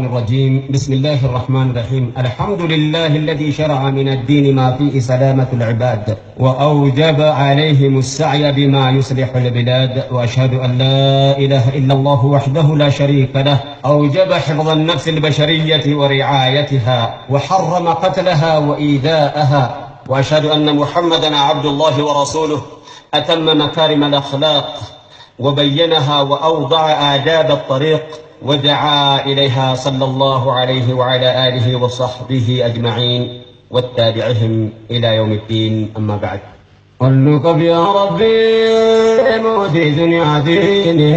الرجيم. بسم الله الرحمن الرحيم. الحمد لله الذي شرع من الدين ما فيه سلامة العباد وأوجب عليهم السعي بما يصلح البلاد، وأشهد أن لا إله إلا الله وحده لا شريك له، أوجب حفظ النفس البشرية ورعايتها وحرم قتلها وإيذاءها، وأشهد أن محمدا عبد الله ورسوله أتم مكارم الأخلاق وبينها وأوضع آداب الطريق ودعا إليها، صلى الله عليه وعلى آله وصحبه أجمعين والتابعهم إلى يوم الدين. أما بعد. قلك يا ربي موتي دنيا ديني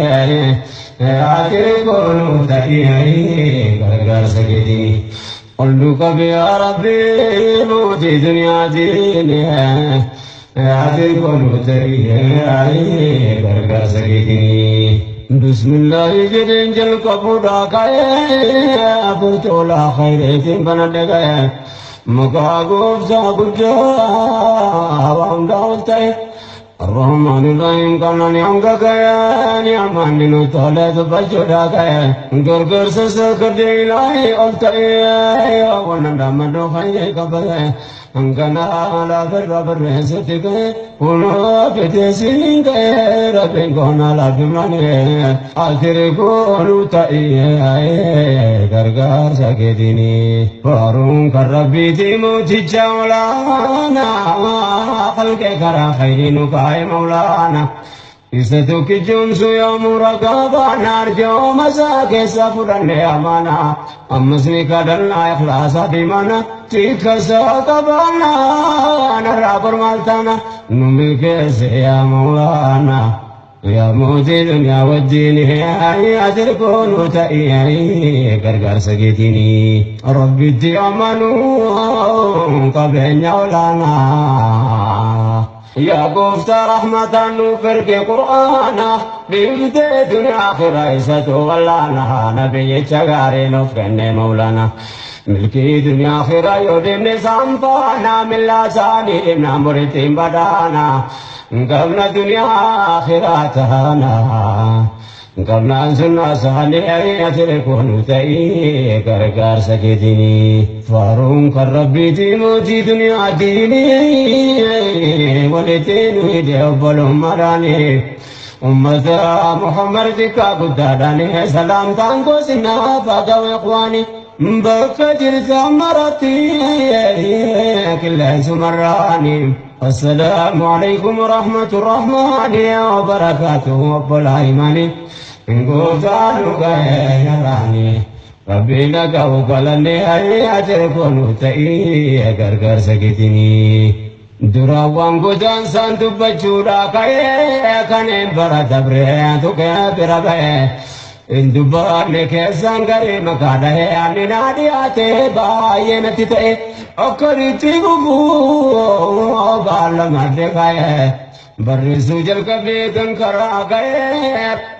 قلك يا ربي موتي دنيا ديني بسم الله جدين جل قبودا كاي أبو خير بنا گئے مقاغوف سا گجا الرحمن الرحيم كان نعم گیا نعم نو تولے تو بچڑا گئے گر سس کر دے الہی التے ونڈا مڈو خیے کبے انگنا لا بر بر ست گئے انو پتے سین گئے رب گونا لا بمانے آخر کو روتا گرگار سکے دینی فارون کر ربی دی موتی چولانا خلق کرا خیری نو کائے مولانا إستو کی جنسو یا مرقبا نارجو مساک سفرن امانا امسنی کدلنا اخلاصا دیمانا تیک ساقبانا نرابر مالتانا نمل کیسے یا مولانا يا موتي دنيا والدين يا تركون تأيي غرغر سكتيني ربي تي أمانو قبل مولانا يا قفت رحمة نفرك قرآنا بيبدي دنيا آخرة ولانا نبي چغاري نفكن مولانا ملكي دنيا آخرة يودم نسامپانا ملا ساني نامرتين بدانا قبل دنيا آخرتنا قبل سنة ساني أتركون تأي غرغر سكتيني فارون كربي تي موتي دنيا ديني ولتين ويدي مراني أمة محمد تكا قداداني سلام تانكو سنا فاقو إخواني بكجر ثمرتي كل سمراني السلام عليكم ورحمة الرحمن وبركاته رب العالمين قوتانو يا ربي لك وقلني أتركون تأي غرغر سكتني دراوان قدان سانتو بچورا كاي كنين برا دبري تو كبرا اندبان كيسان غري مكاده اني نادياته باينتي تأي أكرتي غبو بالمرد كاي برسو جل کبھی کرا گئے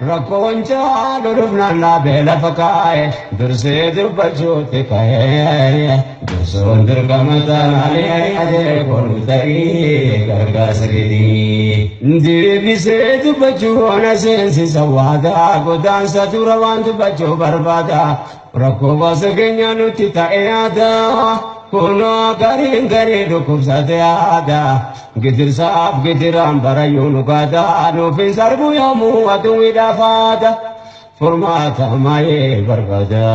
رکھون چال ربنا نا بیل فکائے درسے در بچوتے کہے درسون در کمتان علی کون تری گرگا سکتی دیوی سے تو بچو نسین سوادا گودان ستوروان تو بچو بربادا رکھو بس گنیانو تیتا ایادا كنا كريم كريم ركوب ساتيادا قدر صاحب قدر أمبر يونو قادا نوفين سربو يومو ودوي دافادا فرماتا ماي بربدا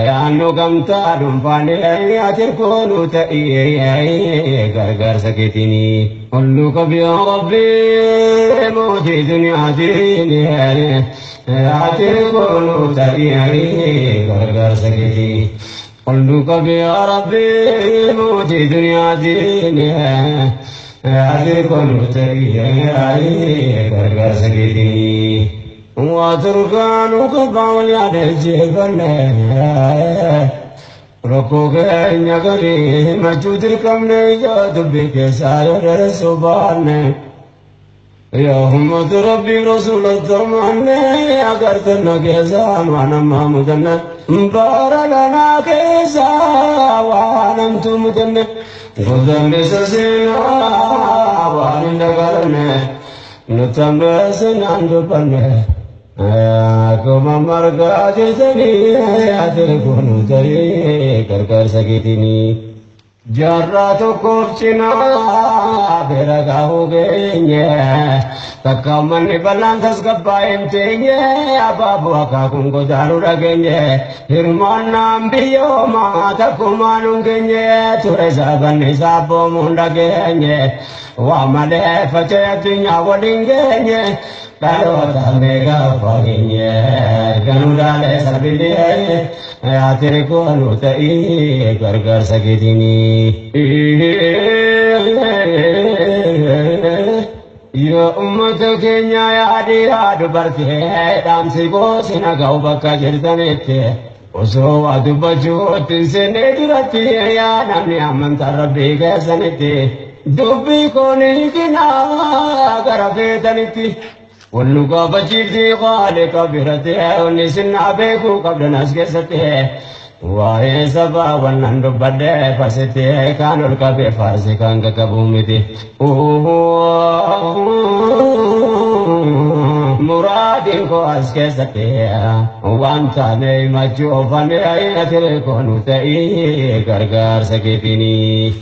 يا نو قمتا دنفاني أتركونو تأي غرغر سكتني قلوك يا ربي موتي دنيا ديني أتركونو تأي غرغر سكتني قلوك يا ربي موتي دنيا ديني أتركونو تأي غرغر سكتني واتركان وقبع يا الجبل ركوك نغري مجود كم نجات بك سائر سبحان يا همت ربي رسول الزمان أقرتنا كيسان وانا محمدنا بارلنا كيسا وانا متمدنا غزل سسينا وانا نغرنا نتمسنا ندبنا Akkuma margaa jirtanii ati koonu ta'ee gargaarsa keetinii. Jaarraa tokkoof cinaa bira gaahuu geenye, takka uummanni bal'aan tasgabbaa'een teenye, abaaboo akaakuun godaanuu dhageenye, hirmaannaan biyyoomaa takkumaan hin geenye, ture sabanni saabboomuun dhageenye, waa malee faca'ee addunyaa waliin geenye, dhaloota meeqa fageenye, ganuudhaalee salphinee ati koonu ta'ii gargaarsa keetinii. Yoo uummata keenya yaadii yaa dubartii, dhaamsi gosi naga'u bakka jirtanitti, osoo waa dubbachuutti hin seenne duratti, yaa namni amantaa rabbii keessanitti dubbii koon hiikinaa gara feetanitti. Wannu gaafachiifti qaaliqa biratti, wanni sinnaa beekuu qabdan as keessatti. Waa'ee sabaa wannan dubbadhe farsitti kaan ol qabee faarsi kan qaqqabu miti. Muraadiin koo as keessatti waan taane himachuu oofane, ati koonu ta'ii gargaarsa keetinii.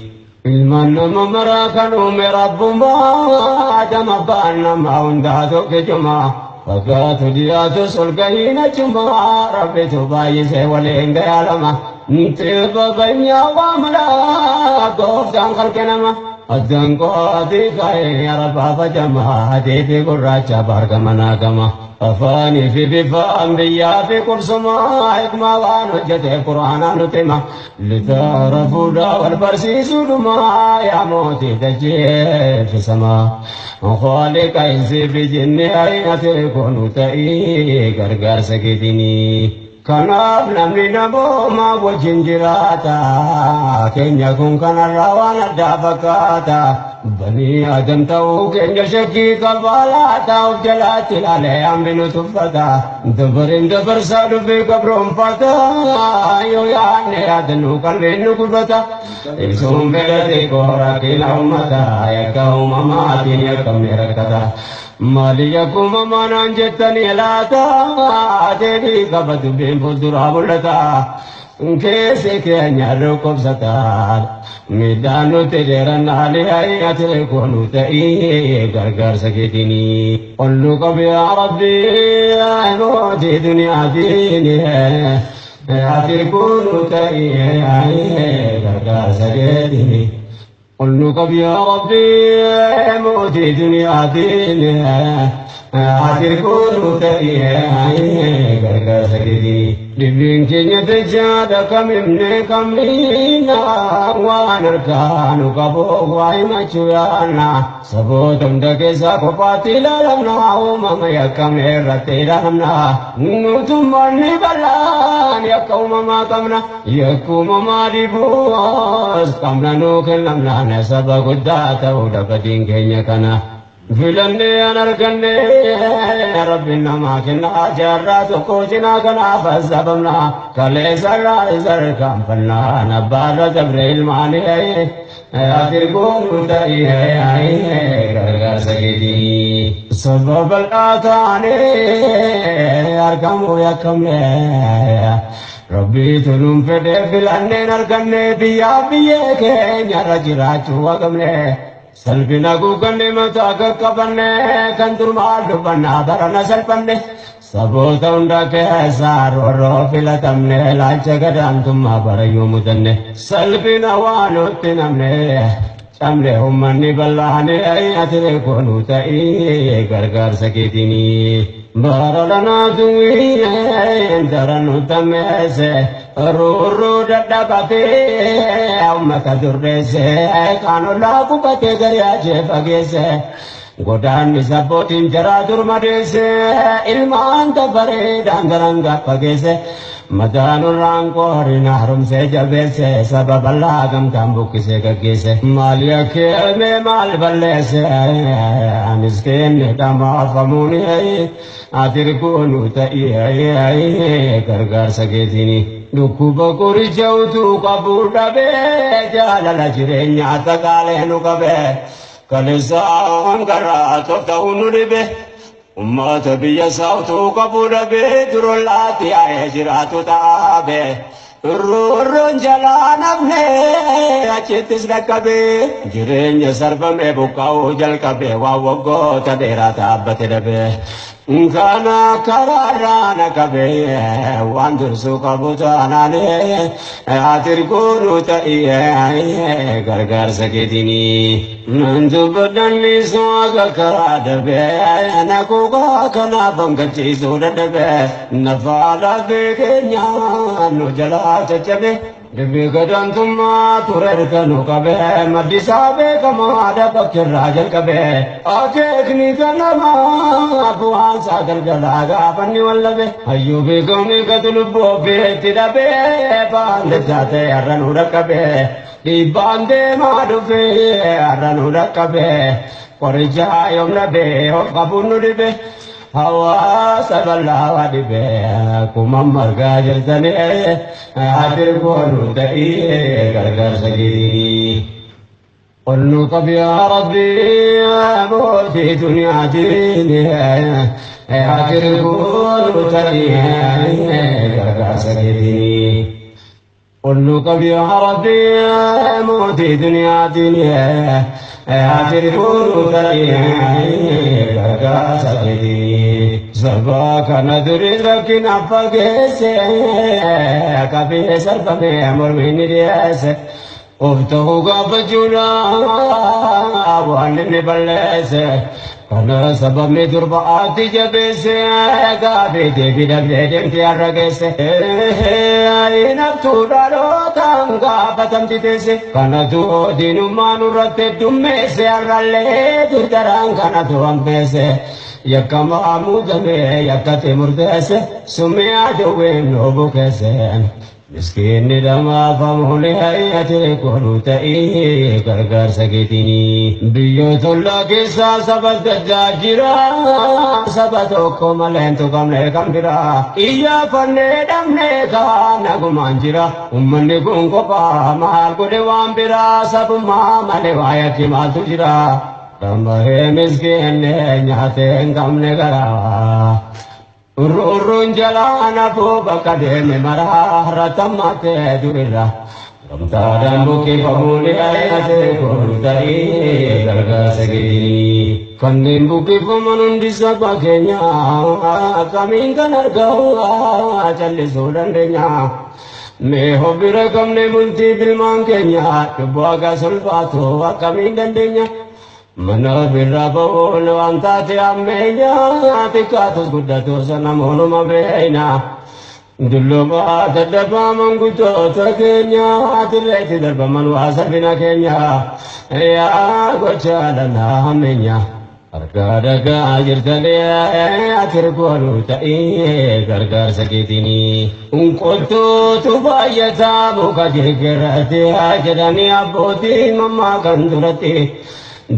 Ilmaan nama maraa kan uume rabbummaa, Adama abbaan nama hundaa tokkichuma. Fakkaatu dhiyaatus ol gahiin achuma, rabbitu baay'isee waliin gayaalama. Xibba waamala gooftaan qalqe nama. Addaan qooti ka'ee arabaa fajama, adii fi gurraacha baargama naagama. Afaanii fi bifaan biyyaa fi qubsuma, hikmaa waan hojjeteef quraanaan nutti hima. Litaarafuudha wal barsiisuudhuma, yaa mootii dachee fi samaa. Khaliqa insi fi jinni ati koonu ta'ii gargaarsa keetinii. Kanaaf namni namooma wajjin jiraata. Keenya kun kanarraa waan addaa fakkaata. Banii Adam ta'uu keenya shakkii qabaa laata, of jalaatti ilaalee hambi nu tuffata. Dabariin dabarsaa dhufee gabroonfata. Yoo yaadne yaadannu qalbiin nu gubata. Ibsuun fedhate rakkina uummata, yakka uumamaatiin yakkamne rakkata. Maali yakkuma manaan jettanii laata, deebii qaba dubbiin fuulduraa mul'ata. Keessi keenya dhukkubsata. Miidhaan nuti dheerannaalee ati koonu ta'ii gargaarsa keetinii. Ol nu qabi yaa Rabbii mootii duniyaatiin. Ati koonu ta'ii gargaarsa keetinii. Ol nu qabi yaa Rabbii mootii duniyaatiin. Ati koonu ta'ii gargaarsa keetinii. Dhibbiin keenya dachaadha kamimne kamina, waan harkaanu qabu waa himachuu yaanna. Saboota hunda keessaa kophaatti ilaalamna, uumama yakkamne irratti ilaalamna. Nutummoonni bal'aan yakka uumamaa qabna. Yakka uumamaa dhibuus qabna nuu kennamna, saba guddaa ta'uu dhabadiin keenya kana. Filannee an arganne rabbiin namaa kenna, jaarraa tokko cinaa kanaaf sababna, kaleessarraa sarkaanfannaan abbaarra dabre ilmaanii ati goonu ta'ii gargaarsa keetii. Saba bal'aa taanee argamuu yakkamne, rabbiitu nuun fedhe filanneen arganne, biyyaa biyyee keenyarra jiraachuu haqamne. Salphina guuganne mataa qaqqabanne, kan dur maal dubbannaa barana salphanne. Saboota hunda keessaa roorroo filatamne, laalcha gadaantummaa barayyuu mudanne. Salphina waa nutti namne camne, uummanni bal'aane ati koonuu ta'ii gargaarsa keetinii. Bara lanaatu daran nu tammeesse, ruurruu dadhabatee uummata durreesse, kaan ollaa qubatee garii ajee fageesse. Godaanni sabbootiin jaraa dur madeesse, ilmaan tabareedhaan daran fageesse. Mataan irraan qoorina harumsee jabeesse, saba bal'aa gamtaan buqqisee gaggeesse. Maal yakkeeme maal balleesse, miskiinni dhamaafamuun ati koonu ta'ii gargaarsa keetinii. Dhukkuba qoricha utuu qabu dhabee, jaalala jireenyaa taqaalee nu qabee. Kaleessaan karaa tofta'uu nu dhibe. Ummata biyya saawtuu qabu dhabee durollaatti yaa'ee jiraatu dhaabe. Rurruun jalaa nafne achittis dhaqqabe. Jireenya sarbamee buqqaa'uu jalqabe waan waggoota dheeraa dhaabbate dhabe. Kana karaarraa na qabe waan dursuu qabu taanaane ati goonuu ta'ee gargaarsa keetinii. Nan dubbadhannisu akka karaa dhabe na kuukaa kanaaf hangachiisuu dadhabe nafaa lafee keenya nu jalaa caccabe. Dubbii gadaantummaa ture erga nu qabe maddisaa beekamaa dhabbakirraa jalqabe akeekni ganamaa bu'aan isaa galgalaa gaafanni wallabe hayyuu beekamni gatu lubbuu ofiitti dhabe baan dachaa ta'e har'a nu dhaqqabe dhiibbaan deemaa dhufe har'a nu dhaqqabe qoricha yoom dhabe of qabuun nu dhibe. Hawaasa bal'aa dhibe akkuma margaa jirtanii ati goonuu ta'ee gargaarsa keetii. Ol nu qabi yaa Rabbi mootii duniyaatiin ati goonuu ta'ee gargaarsa keetii. Ol nu qabi yaa Rabbi mootii duniyaatiin ati goonuu ta'ee gargaarsa keetii. Saba kana durii rakkina fageesse qabee sarbamee mormiin ni dhiyeesse. Of ta'uu gaafachuudha waan inni balleesse. Kana sababni durbaatti jabeesse gaafii deebii dhabdee deemtee har'a geesse. Naftuu dhalootaan gaafatamti teesse. Kanatu diinummaa nurratti heddummeesse har'allee durdaraan kanatu hammeesse. Yakkamaa muudamee yakkate murteesse summii aduwween nu bukeesse. Miskiinni dhamaafamuun ati godhu ta'ee gargaarsa keetinii. Biyyoota ollaa keessaa saba adda addaa jira. Saba tokko malee hin tuqamne kan biraa. Iyyaafannee dhabnee kaan nagumaan jira. Uummanni kun kophaa maal godhe waan biraa. Sabummaa malee waa yakki maaltu jira. Kan bahee miskiinni nyaatee hin qabne garaa. Urruun jalaa nafuu bakka deeme maraa ratammaatee durirra. Gamtaadhaan buqqifamuun ati godhu ta'ee gargaarsa keetii. Kanneen buqqifaman hundi saba keenya akkamiin kan argamu callisuu dandeenya. Mee hobbira qabne bultii bilmaan keenya cubbuu akka sulfaatu akkamiin dandeenya. Mana birraa ba'uun waan taate ammayyaa xiqqaatus guddatus namoonni beeyna. Dulloomaa dadhabaa manguddoota keenya dirreetti darbaman waa safina keenya yaa gocha dhanaa hammeenya. Harkaa dhagaa jirtanii ati goonuu ta'ee gargaarsa keetinii. Qottuutu baay'ataa muka jirgirratti jedhanii abbootii mammaa kan duratti.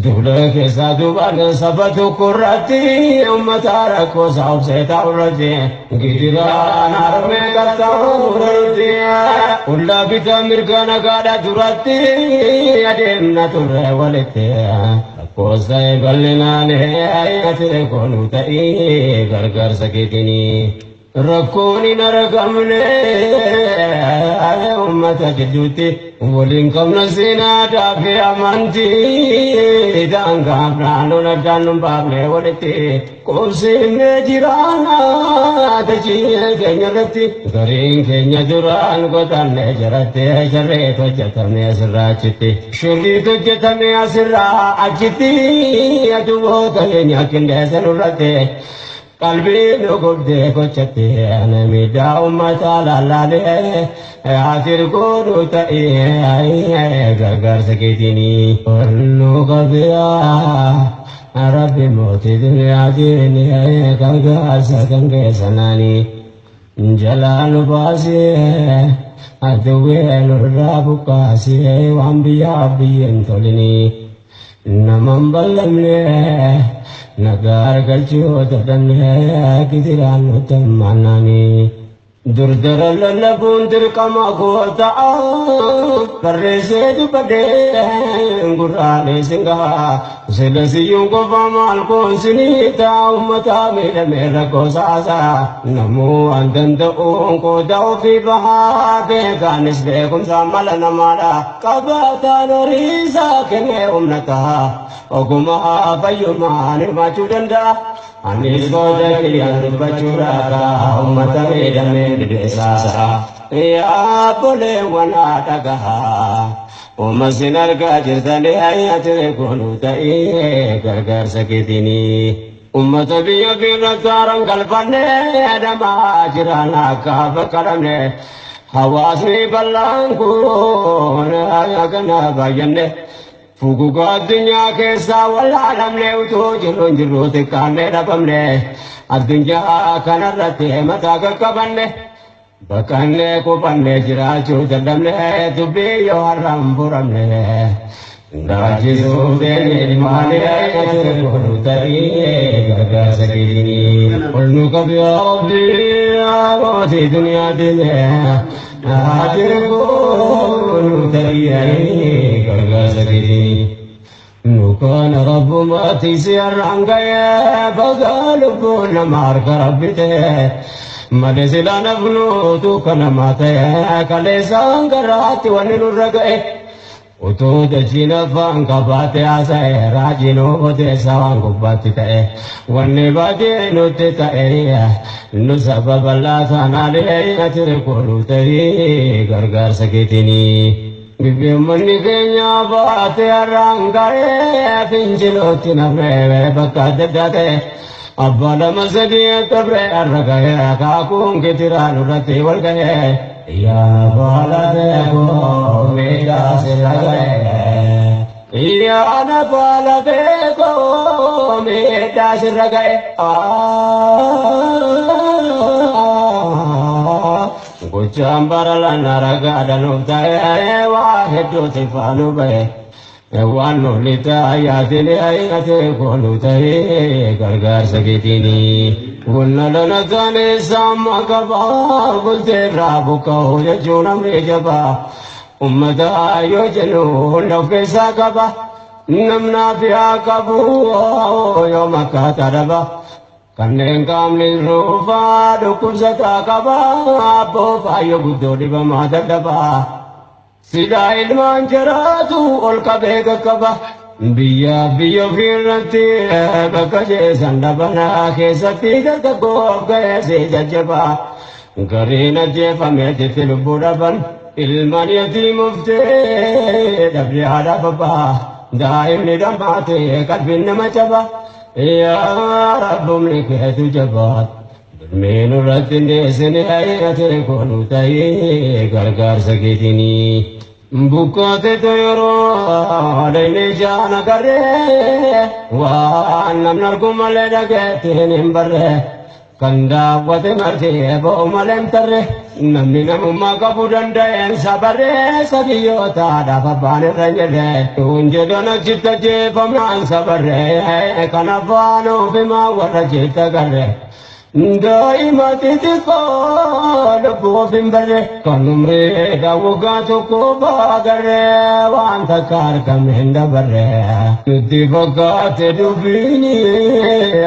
Duula keessaa duubaan saba tokko irratti uummata rakkoo isaa obsee taa'u irratti gidiraan harmee qaxxaamuratti ollaa bitaa mirga nagaadha duratti adeemna turre walitti lakkoofsa bal'inaan ati goonuu ta'ee gargaarsa keetinii. Rakkoon hin argamne uummata gidduutti waliin qabna seenaa fi amantii daangaaf naannoon addaan nu baafne walitti qubsiifnee jiraana dachee keenya irratti gariin keenya duraan qotanne jaratti sharreet hojjetame asirraa achitti shirriit hojjetame asirraa achitti aduboota keenya qindeessan irratti. Qalbii nu gubdee gochatti miidhaa uummataa lallaalee ati godhu ta'ee gargaarsa keetinii. Nu qabiyaa Rabbi mootii duniyaatiin gargaarsa kan keessanaanii jalaa nu baasee aduwwee nurraa buqqaasee waan biyyaaf biyyeen tolinii. Naman ballamne nagaa argachuu dadhabne gidiraan nutti hammaannaanii. Durdara lallabuun dirqama goota barreessee dubbadhee gurraalee singaa silasiyyuun qofa maal koonsinii ta'a uummataa miidhamee rakkoo saasaa namuu waan danda'uun qooda ofii bahaa beekaanis beekumsaan mala namaadha qabaataan horiisaa kennee humna ta'a ogumaa fayyumaan hirmaachuu danda'a. Anis qooda kiyyaan dubbachuudhaa uummata miidhamee dhidheessaasaa. Yaa obboleewwan haadha gahaa. Uuma sin argaa jirtanii ati kooluu ta'ee gargaarsa keetinii. Uummata biyya biirratti haaraan galfannee adamaa jiran akka bakka hawaasni bal'aan kun kana baay'anne. Fuguga addunyaa keessaa wallaalamne utuu jirru hin jirru xiqqaannee dhabamne addunyaa kanarratti mataa qaqqabanne baqannee qubannee jiraachuu dadhabne dubbii yoo har'aan furamne gaachisuuf deemee maali ati godhu ta'ee gargaarsa keetinii. Ol nu qabi yaa Rabbi mootii duniyaa diinee ati godhu ta'ee gargaarsa keetinii. Nu kana rabbumaatti si har'aan ga'ee bagaa lubbuun nama harka rabbi ta'e malee silaa nafnuutu kanamaa ta'e kaleessaan garaatti wanni nurra ga'e. Utuu dachiin afaan qabaate haasa'e raajiin odeessaa waan gubbaatti ta'e wanni baadiyee nutti ta'e nu sababa laatanaalee ati kooluu ta'ee gargaarsa keetinii. Biyyoonni keenya baate har'aan ga'ee fincilootti nafee bakka adda addaa ta'e abbaa lama sadii dabree har'a ga'ee akaakuun gidiraa nurratti wal ga'ee yaa baala beekoo miidhaa sirra ga'ee yaa baala beekoo miidhaa sirra ga'ee. Gochaan bara lana ragaadhaan of ta'ee waa hedduutti faanu ba'e. Waan lolli taa'aa ati kooluu ta'ee gargaarsa keetinii. Wanna lana taane samma qabaa bultee irraa buqqa'uu jechuun amri jabaa. Uummata yoo jennu hunda of keessaa qaba. Namnaa fi haa qabu yoo makkaata dhaba. Kanneen qaamni ruufaa dhukkubsataa qaba abboo faayyoo guddoo dhibamaa dadhabaa. Silaa ilmaan jiraatu ol qabee qaqqaba. Biyya biyya ofiirratti bakka jeesan dhabanaa keessatti dargaggoof ga'eessi jajjabaa. Gariin ajjeefamee jetti lubbuu dhaban. Ilmaan yatiimuftee dhabdee haadhaaf abbaa. Daa'imni dhammaatee qalbiin nama caba. Yaa Rabbumni keetu jabaat. Dulmiin irratti hin deessine ati kooluu ta'ee gargaarsa keetinii. Bukkaate yeroo dhayni jaan agarree waan namni argu malee dhageettiin hin barree kan daawwate martee bo'u malee hin tarree namni namummaa qabuu danda'een sabarree sabiyyootaadhaaf abbaan irra hin jirre kun jedhan achitti ajjeefamnaan sabarree kan afaan ofimaa warra jecha garree. Daa'ima xixiqqoo lubbuu of hin barre kan umrii waggaa tokko baagarree waan takka argamne hin dabarre nutti fakkaate dubbiini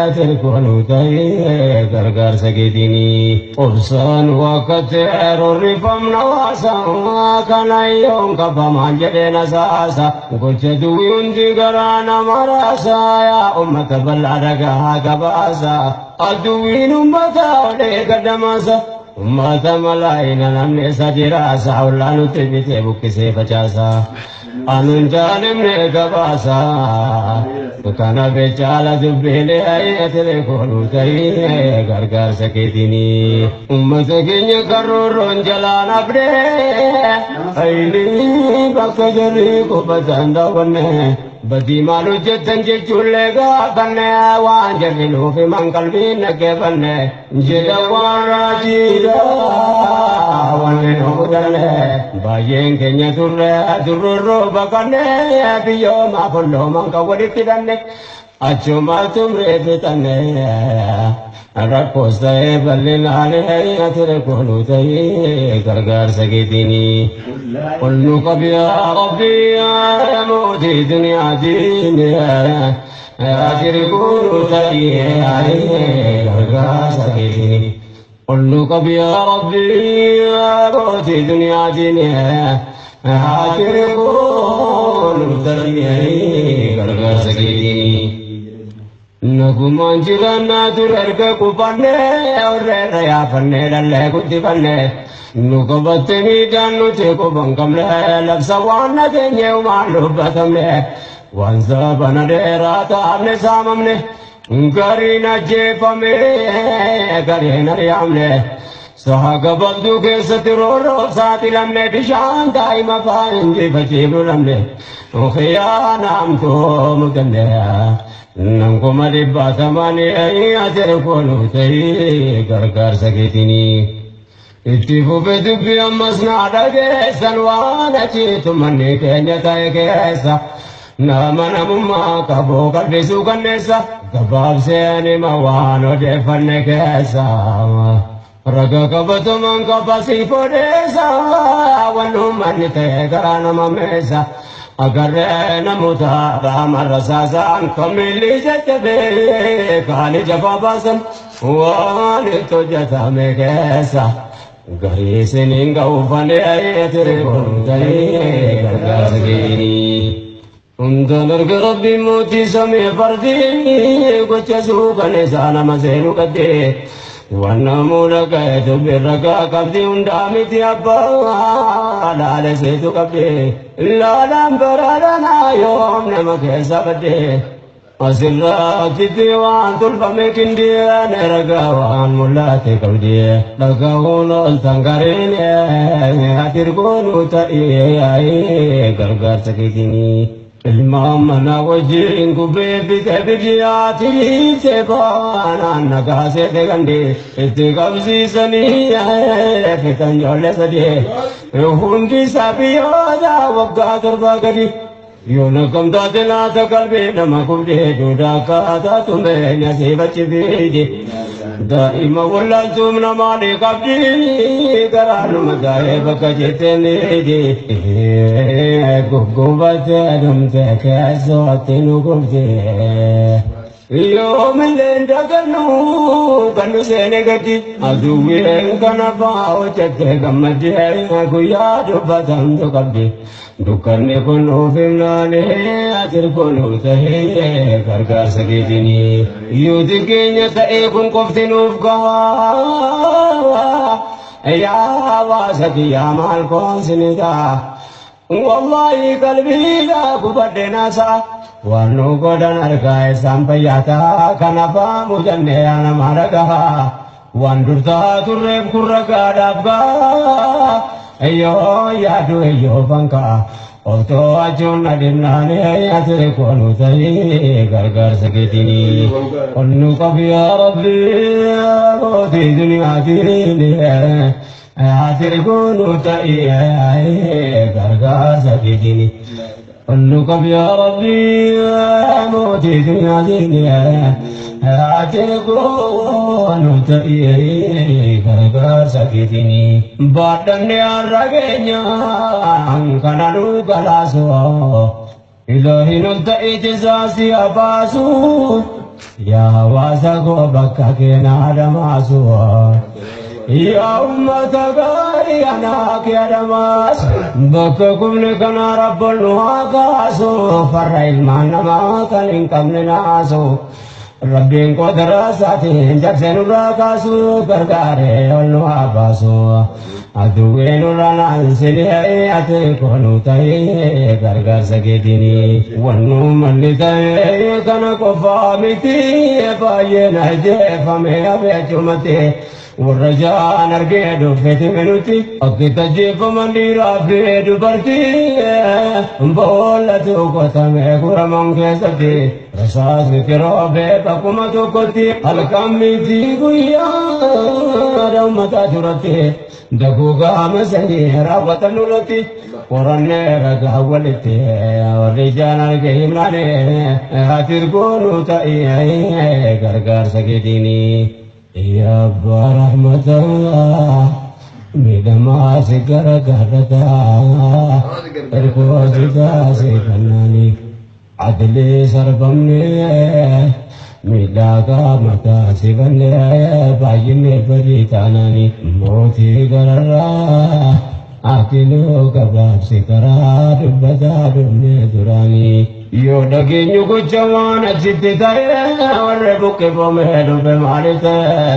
ati kooluu ta'ee gargaarsa keetinii. Obsaan wakkate roorrifamna waasaa kana yoon qabamaan jedhee nasaasa gocha duwwii hundi garaa nama raasaa yaa uummata bal'aa dhagaa gabaasa. Aduwwiin uummata olee gadamaasa. Uummata malaayina namni isa jiraasa ollaa nutti bitee buqqisee facaasa. Anuun jaalimne gabaasa. Kana bechaala dubbiilee ati kooluu ta'ee gargaarsa keetinii. Uummata keenya karooroon jalaan abdee ayilii bakka jarri qubatan daawwanne. Badii maal hojjettan jechuullee gaafanne waan jarri nuuf himan qalbiin dhaggeeffanne jedha waan raajiidha wanni nu mudanne. Baay'een keenya turre dururroo baqanne biyyoomaa kolloomaan kan walitti hidhanne achuma tumree fixanne rakkoos ta'ee bal'inaan ati rakkoonuu ta'ee gargaarsa keetiini. Ol nu qabi yaa Rabbi yaa mootii duniyaa diini ati rakkoonuu ta'ee gargaarsa keetiini. Ol nu qabi yaa Rabbi yaa mootii duniyaa diini ati rakkoonuu ta'ee gargaarsa keetiini. Nagumaan jiraannaa ture erga qufannee horreerra yaafannee dhallee guddifannee nu qabatte miidhaan nuti quban qabne labsa waan nageenye waan dubbatamne waan sabana dheeraa taafne saamamne gariin ajjeefame gariin ari'amne saha gabaabduu keessatti roorroof saaxilamne bishaan daa'ima faan injifachiifnu dhabne khiyaanaamtuu mudanne. Nan 180 ati koonu ta'ee gargaarsa keetiini. Itti fufe dubbi ammas naa dhageessan waan achiitu manni keenya ta'e keessa. Nama namummaa qabu qalbisuu kanneessa. Gabaabsee nima waan odeeffanne keessa. Raga qabataman qaba siif odeessa. Waan uummanni ta'e garaa nama meessa. Agarree namoota qaamarra saasaan kamilli jajjabee kaani jabaa baasan waan itti hojjetame keessa. Garii isiniin ga'uufanee ture kun ta'ee gargaarsa keetii. Hundaan erga Rabbiin mootii samii fardii gocha suukaneessaa nama seenuu qaddee. Waan namoota ka'e dubbi ragaa qabdi hundaa miti abbaa laala seetu qabdi. Laalaan baraadhanaa yoom nama keessa badde. Asirratti waan tolfame kindeen ragaa waan mul'ate qabdi. Dhagahuun ol tangariin ati ergoonuu ta'ee gargaarsa keetiini. Ilmaan mana wajjin gubbee fite biyyaatti dhiibsee baanaan nagaa seete gandi itti qabsiisanii fitan ijoollee sadii hundi isaa biyyoota waggaa 7 gadi. Yoo nakam taate laata qalbii nama kubdee duudaa akkaataa tumeenya siifachi fiidi. Daa'ima wallaaltuum namaa qabdi garaa numa taa'ee bakka jetteen dhiidi. Guggubattee dhumte keessootti nu gubde. Yoomillee dagannu kan nu seene gadi. Aduwween kana fa'aa hojjette gammaddee guyyaa dubbatamtu qabdi. Dukkanni kun nuuf himnaane ati koonu ta'ee gargaarsa keetiini. Yoo xiqqeenya ta'ee kun qofti nuuf gahaa. Yaa hawaasa kiyyaa maal koonsinita. Wallaahi qalbiidhaa gubadhe naasaa. Waan nu godhan argaa isaan fayyataa kana faamu jennee nama dhagahaa. Waan durtaa turreef kun ragaadhaaf gahaa. Eyyoo yaadu eyyoo fankaa. Of to'achuun na dhibnaane ati koonu ta'ee gargaarsa keetiini. Ol nu qabi yaa Rabbi mootii duniyaatiin. Ati koonu ta'ee gargaarsa keetiini. Ol nu qabi yaa Rabbi mootii duniyaatiin. Ati koonu ta'ee gargaarsa keetiini. Baadhanne har'a keenya kana nu galaasu. Ilaahin ol ta'ee tisaasi abaasu. Yaa hawaasa koo bakka keenya adamaasu. Yaa uummata gaarii anaa kee adamaasu. Bakka kubni kana rabboon nu haa kaasu. Farra ilmaan namaa kan hin qabne naasu. Rabbiin qodara isaatiin cabsee nurraa kaasu gargaaree ol nu haa baasu. Aduwwee nurra naansinee ati koonu ta'ee gargaarsa keetiini. Wannu malli ta'ee kana qofaa miti baay'een ajjeefame abeechumatti. Warra jaan argee dhufeeti minuti akki tajjeefaman dhiiraa fi dubartii boollatu qotame guraman keessatti rasaasni kiroobee bakkuma tokkotti halkan miti guyyaa uummata duratti Daguugaa masanii raawwatan nurratti qorannee ragaa walitti warri ijaan arge himnaane ati goonuu ta'ee gargaarsa keetiini. Yaa abbaa rahmataa miidhamaa si gargaarrataa ergoo si taasise kannaanii adilii sarbamnee miidhaa qaama taasifannee baay'inni badii taanaanii mootii gararraa ati nuu gabaabsi karaa dubbataa dhufnee duraanii. Yoo dhageenyu gocha waan achitti ta'e warri buqqifamee dhufe maali ta'e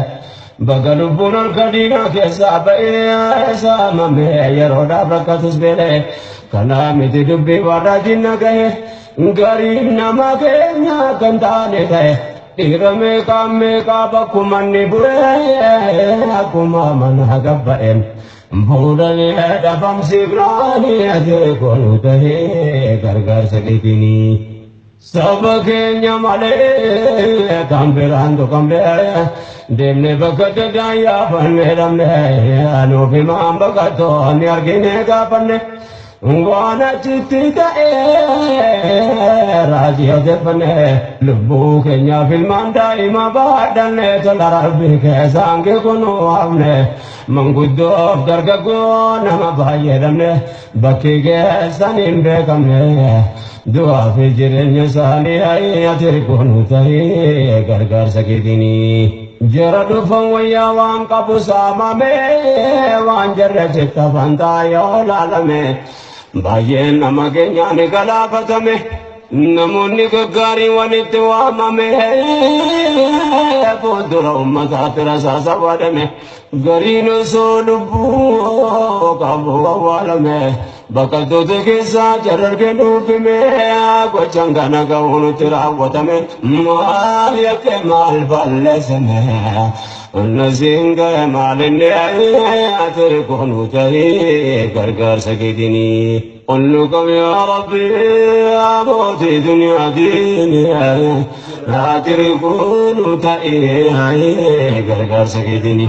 baga lubbuun harka diinaa keessaa ba'ee saamamee yeroodhaaf rakkatus beelee kanaa miti dubbii warra jinna gahe gariin nama keenya kan taane ta'e dhiira meeqaa meeqaa bakkuma inni bu'ee akkuma mana gabba'een fuudhanii dhabamsiifnaanii ati goonuu ta'ee gargaarsa keetiinii. Saba keenya malee kan biraan tuqamne deemnee bakka daddaan yaafannee dhabne nuuf himaan baqattoonni argine gaafanne waan achitti ta'ee raajii odeeffanne lubbuu keenyaaf ilmaan daa'ima baadhanne tola rabbi keessaan kunuu hafne manguddoof dargaggoo nama baay'ee dhabne bakki keessan hin beekamne du'aa fi jireenya isaanii ati goonuu ta'ee gargaarsa keetiinii. Jara dhufan wayyaa waan qabu saamame waan jarre sitta fantaa yoo laalame baay'een nama keenyaan galaafatame namoonni gaggaariin walitti waamame fuuldura uummataatti rasaasa waadame gariin osoo lubbuu qabu awwaalame baqattoota keessaa jarargee dhuufime gochaan kana ga'uu nutti raawwatame maal yakke maal balleessine Nasiin ga'e maal inni ati goonuu ta'ee gargaarsa keetiinii. قل لكم يا ربي يا موتي دنيا ديني لا تركون تأي غرغر سكتني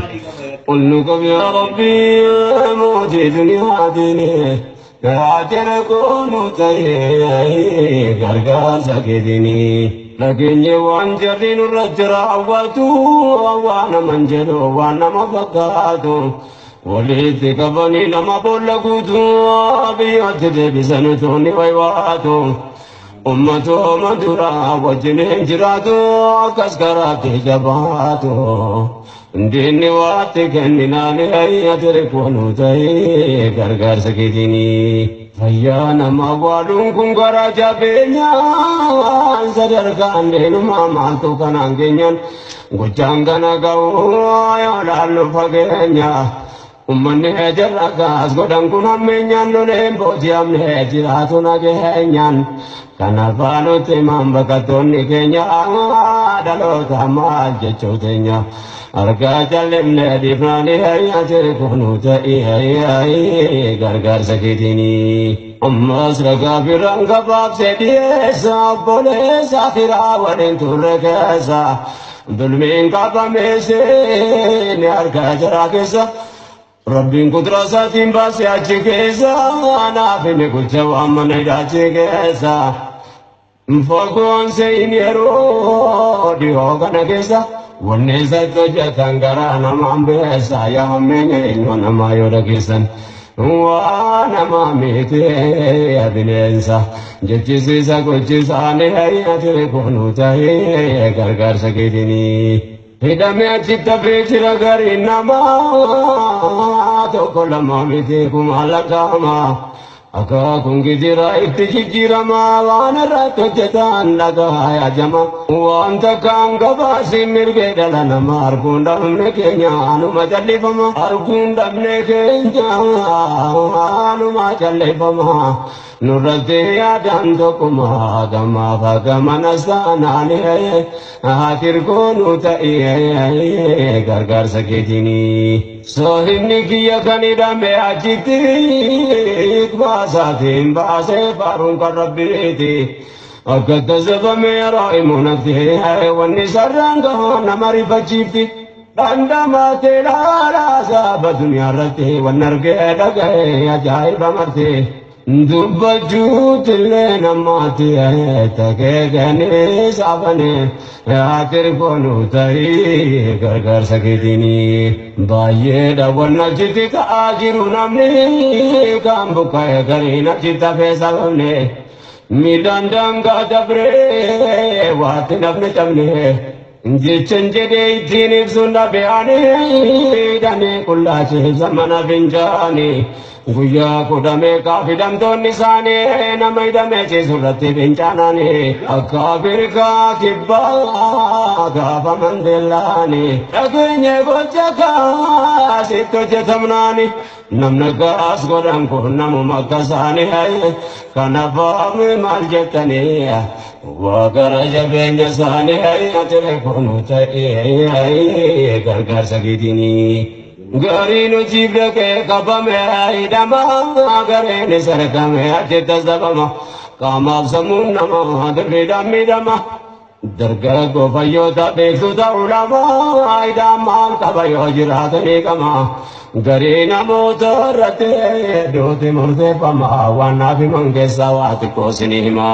قل لكم يا ربي يا موتي دنيا ديني لا تركون تأي غرغر سكتني لكن وان جرين الرجل عواتو وانا منجلو وانا مفقاتو walitti qabanii nama boolla guutuu biyyootti deebisan utuunni waywaatu ummatooma duraa wajjiniin jiraatu akkas karaatti jabaatu diinni waatti kenninaan ati rikoonuu ta'ee gargaarsa keetiinii. Fayyaa nama awwaaluun kun gara jabeenyaan sadarkaan deenumaa maaltu kanaan keenyaan gochaan kana ga'uu yoo laallu fageenya. Ummanni jarra kaas godhan kun hammeenyaan loleen booji'amne jiraatu nageenyaan. Kanaaf nutti himan baqattoonni keenya dhaloota maal jechuu teenya. Harkaa callisne dhiifnaanii ati kunuu ta'ee gargaarsa keetiinii. Ammas ragaa biraan gabaabsee dhiyeessa obboleessa firaa waliin turre keessa. Dulmiin qabamee seeni harkaa jaraa keessa. Rabbiin kuduraa isaatiin baasee achi keessa naaf inni gocha waan mana hidhaa keessa. Fagoon se'in yeroo dhiyoo kana keessa wanni isatti hojjetan garaa namaan beessa yaa hammeenya ilma namaa yoo dhageessan. Waa nama miti bineensa jechisiisa gochisaanii ati kunuu ta'ee gargaarsa keetiinii. Hidhamee achitti hafee jira gariin namaa tokko lama miti kuma lakkaa'ama. Akaakuun gijira itti jijjiiramaa waan irratti hojjetan dhagaa yaajama. Wanta kaan gabaasiin mirgee dhala namaa arguun dhabne keenya anuma callifama. Arguun dhabne keenya anuma callifama. Nurratti yaadaan tokkuma gamaaf gamana saanaanii hatirgoonuu ta'ee gargaarsa keetiinii. Sohibni kiyya kan hidhame achitti baasaatiin baasee faaruun kan rabbiiti. Akka tasafame yeroo himunatti wanni sarraan gahaa nama rifachiifti. Dhandhamaatti ilaalaa saaba duniyaa irratti waan argee dhaga'ee ajaa'iba marti. Dubbachuutillee namaatti takeekanii saafanii ati ta'ii gargaarsa keetiinii. Baay'eedha wanna achitti ta'aa jiru namni kan buqqa'e gariin achitti hafee sababni. Miidhaan daangaa dabree waatti nafni cabne. Jechan jedhee ittiin ibsuun dhabe ani dhanii qullaachee mana fincaanii. Guyyaa kudha meeqaaf hidhamtoonni isaanii nama hidhamee ciisu irratti fincaananii akka Afrikaa kibbaa gaafa Mandeellaanii dhageenye gocha kaasitti hojjetamnaani namni akkas godhan kun namuma akka isaanii kanaaf maal jettanii waa gara jabeenya isaanii ati kunu ta'ee gargaarsa keetiinii. Gariin hojiif dhaqee qabame hidhama gareen sarkame achitti sabama qaamaaf sammuun nama dirriidhaan miidhama. Dargaggoo fayyoota beektota ulamaa hidhaan maal qaba yoo jiraatanii qama. Garii namoota irratti duuti murteeffama waan naaf himan keessaa waa xiqqoo isinii hima.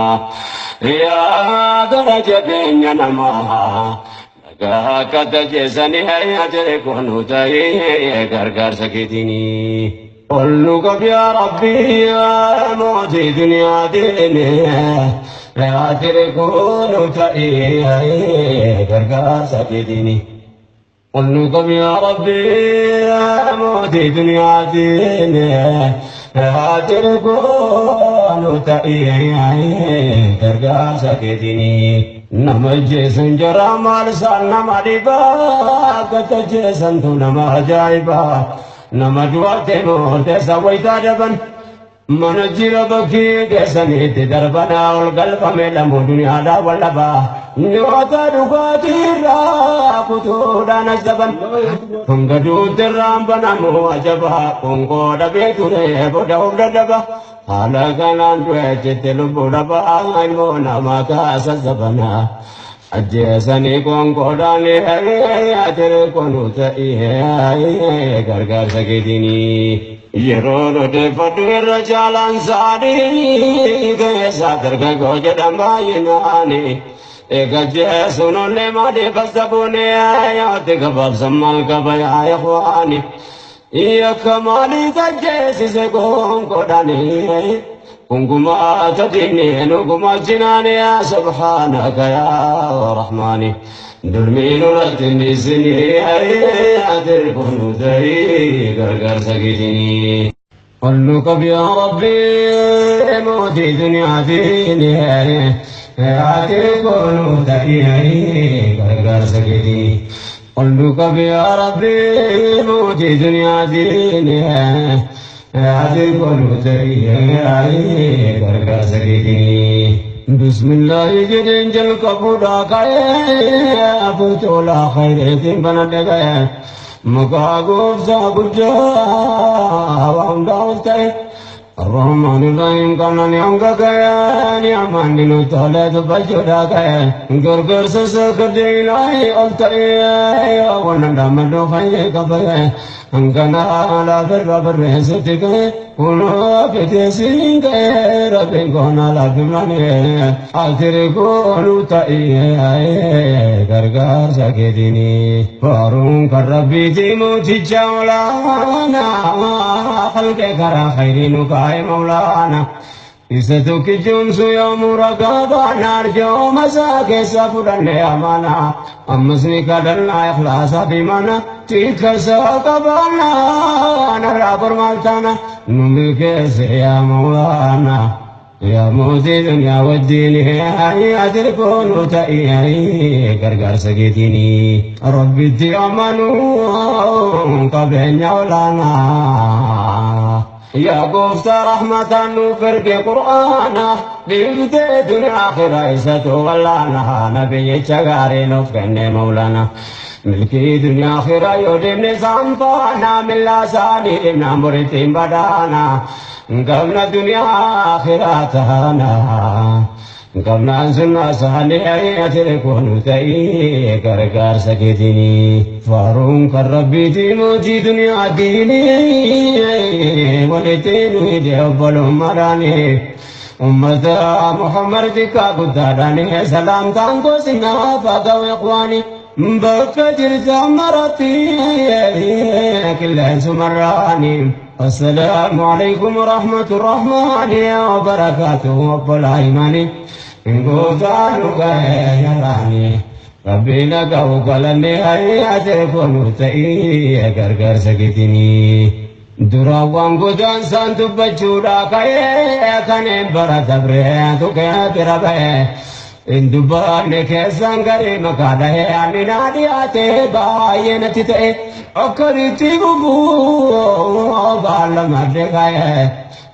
Yaa gara jabeenya namaa. Akka tajeessanii ati kunu ta'ee gargaarsa keetiinii. Ol nu qabi yaa Rabbii yaa mootii duniyaa diinii ati kunu ta'ee gargaarsa keetiinii. Ol nu qabi yaa Rabbii yaa mootii duniyaa diinii ati kunu ta'ee gargaarsa keetiinii. Nama jeesan jara maal isaan nama dhibaa akka tajeessantu nama ajaa'ibaa nama du'atte murteessa wayitaa daban mana jira bakkee keessanitti darbanaa ol galfame lamuu duniyaadhaa wallabaa nyaata dhugaatiirraa kutuudhaan as daban hanga duutti irraan banamu ajabaa qoonqoo dhabee ture booda of dadhaba haala kanaan du'e jette lubbuu dhabaa ilmoo namaa kaasa zabanaa ajjeesanii qoonqoodhaan ati kunu ta'ee gargaarsa keetiinii. Yeroon odeeffadhu irra caalaan isaanii keessaa dargaggoo jedhan baay'inaani. Eega jeesuun ollee maaliif as yaatti gabaabsan maal qaba yaa ikhwaani. Yakka maaliif ajjeesise qoonqoodhaani. Kungumaa tadiini nuguma jinaani yaa subhaanaka yaa rahmaani. Dulmiin irratti niisinii ati kunu ta'ii gargaarsa keetiinii. Ol nu qabi yaa Rabbii mootii duniyaa diinii ati kunu ta'ii gargaarsa keetiinii. Ol nu qabi yaa Rabbii mootii duniyaa diinii ati kunu ta'ii gargaarsa keetiinii. Bismillaahi jedheen jalqabuudhaa ka'ee afurtoolaa khayreetiin banadhe ga'e maqaa gooftaa guddaa waan hundaa ol ta'e الرحمن الرحيم قال hanga ga'e ni'amaan nu tolee dubbachuudhaa ka'e gargaarsa sakadee ilaahi ol ta'e waan dhamadhu fayyee qabee hangana laafirra barreessetti ga'e kunoo fiteesiin ga'e rabbiin koona laafimnanii atiri koonu ta'ee gargaarsa keetiinii faaruun kan rabbiiti mooticha olaanaa halqee karaa khayrii nu kaa'e maulaana. Isa tokkichuun yoomuu ragaa baana arjooma isaa keessa fudhanne amana ammas ni kadhannaa ikhlaasaa fi mana tika isaa qabaanna narraa bormaal taana nu milkeesse yaa maulaana. Yaa mootii duniyaa wajjin ati koonu ta'ii gargaarsa keetiinii. Rabbitti amanuu qabeenya olaanaa. Yaa gooftaa rahmataan nuuf erge qur'aana dhiiftee duniyaa akhiraa isatu wallaana nabiyyicha gaarii nuuf kenne maulana. Milkii duniyaa akhiraa yoo deemne isaan faana millaa isaanii deemnaan borittiin badhaana. Gamna duniyaa akhiraa taana. Qabnaan sunnaa isaanii ati koonu ta'ii gargaarsa keetinii. Faaruun kan rabbiitii mootii duniyaa diinii walitti nu hidhe obbolummaadhaanii. Ummata Muhammad xiqqaa guddaadhaanii salaamtaan gosinaa fagaw ikhwaanii. Bakka jirtan maratti qilleensumarraanii. السلام عليكم ورحمة الرحمن وبركاته وبالعيمان إن قوتانك يا راني ربي لك وقلني هيا تكون تأي غرغر سكتني دراوان قدان سانتو بجودا كاي كان برا دبره تو كا برا Indubbaanne keessaan garee maqaa dhahee ani naa dhiyaate baay'ee natti ta'e akkamitti gubuu baala madde ka'e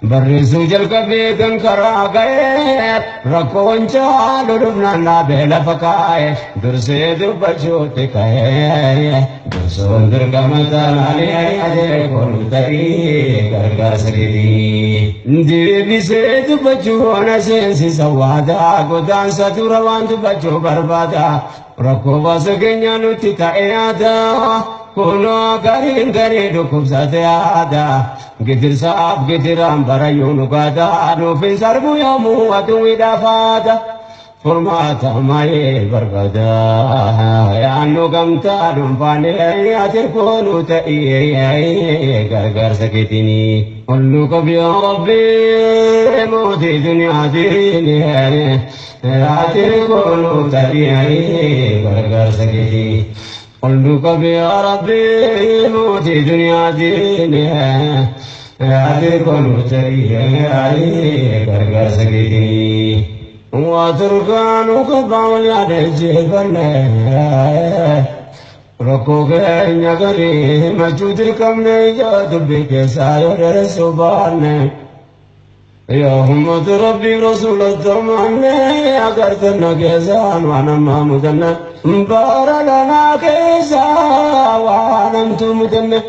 barreessuu jalqabee kan karaa ga'e rakkoon caalu dhufnaan dhaabee lafa kaa'e dursee dubbachuutti ka'e dursuun dirqama taanaanii ajee kun ta'ii gargaarsa keetii. Deebisee dubbachuu na seensisa waadaa godaansa dura waan dubbachuu barbaada rakkoo baasa keenya nutti ta'e aadaa kunoo gariin garii dhukkubsate aadaa gidirsaaf gidiraan barayyuu nu gaadaa nuufin sarbu yoomuu aduwwiidhaaf furmaata maayee barbaada yaannu gamtaa dhuunfaanee ati koonu ta'ee gargaarsa keetinii. قل لك يا ربي موتي دنيا ديني ati koonu ta'ee gargaarsa keetii. قل لك يا ربي موتي دنيا ديني ati koonu ta'ee gargaarsa keetii. وتركانك باول الجبل Rakkoo keenya garii machuu dirqamne ijaa dubbii keessaa yoo dheeressuu baanne. Yaa ummata rabbii rasuula tamanne agartanna keessaan waan ammaa mudanne. Bara lanaa keessaa waan hamtuu mudanne.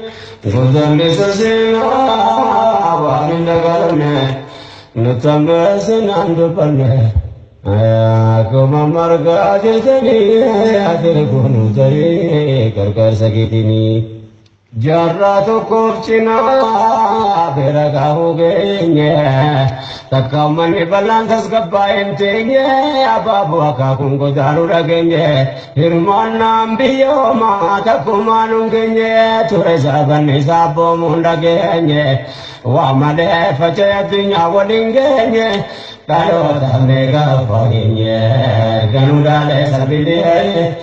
Godanne saseenaa waan hin dagalanne. Nutammeessinaan dubbanne. Akkuma margaa jirtanii ati koonu ta'ee gargaarsa keetinii. Jaarraa tokkoof cinaa bira gaahuu geenye takka uummanni bal'aan tasgabbaa'een teenye abaaboo akaakuun godaanuu dhageenye hirmaannaan biyyoomaa takkumaan hin geenye ture sabanni saabboomuun dhageenye waa malee faca'e addunyaa waliin geenye dhaloota meeqa fageenye ganuudhaalee sabilee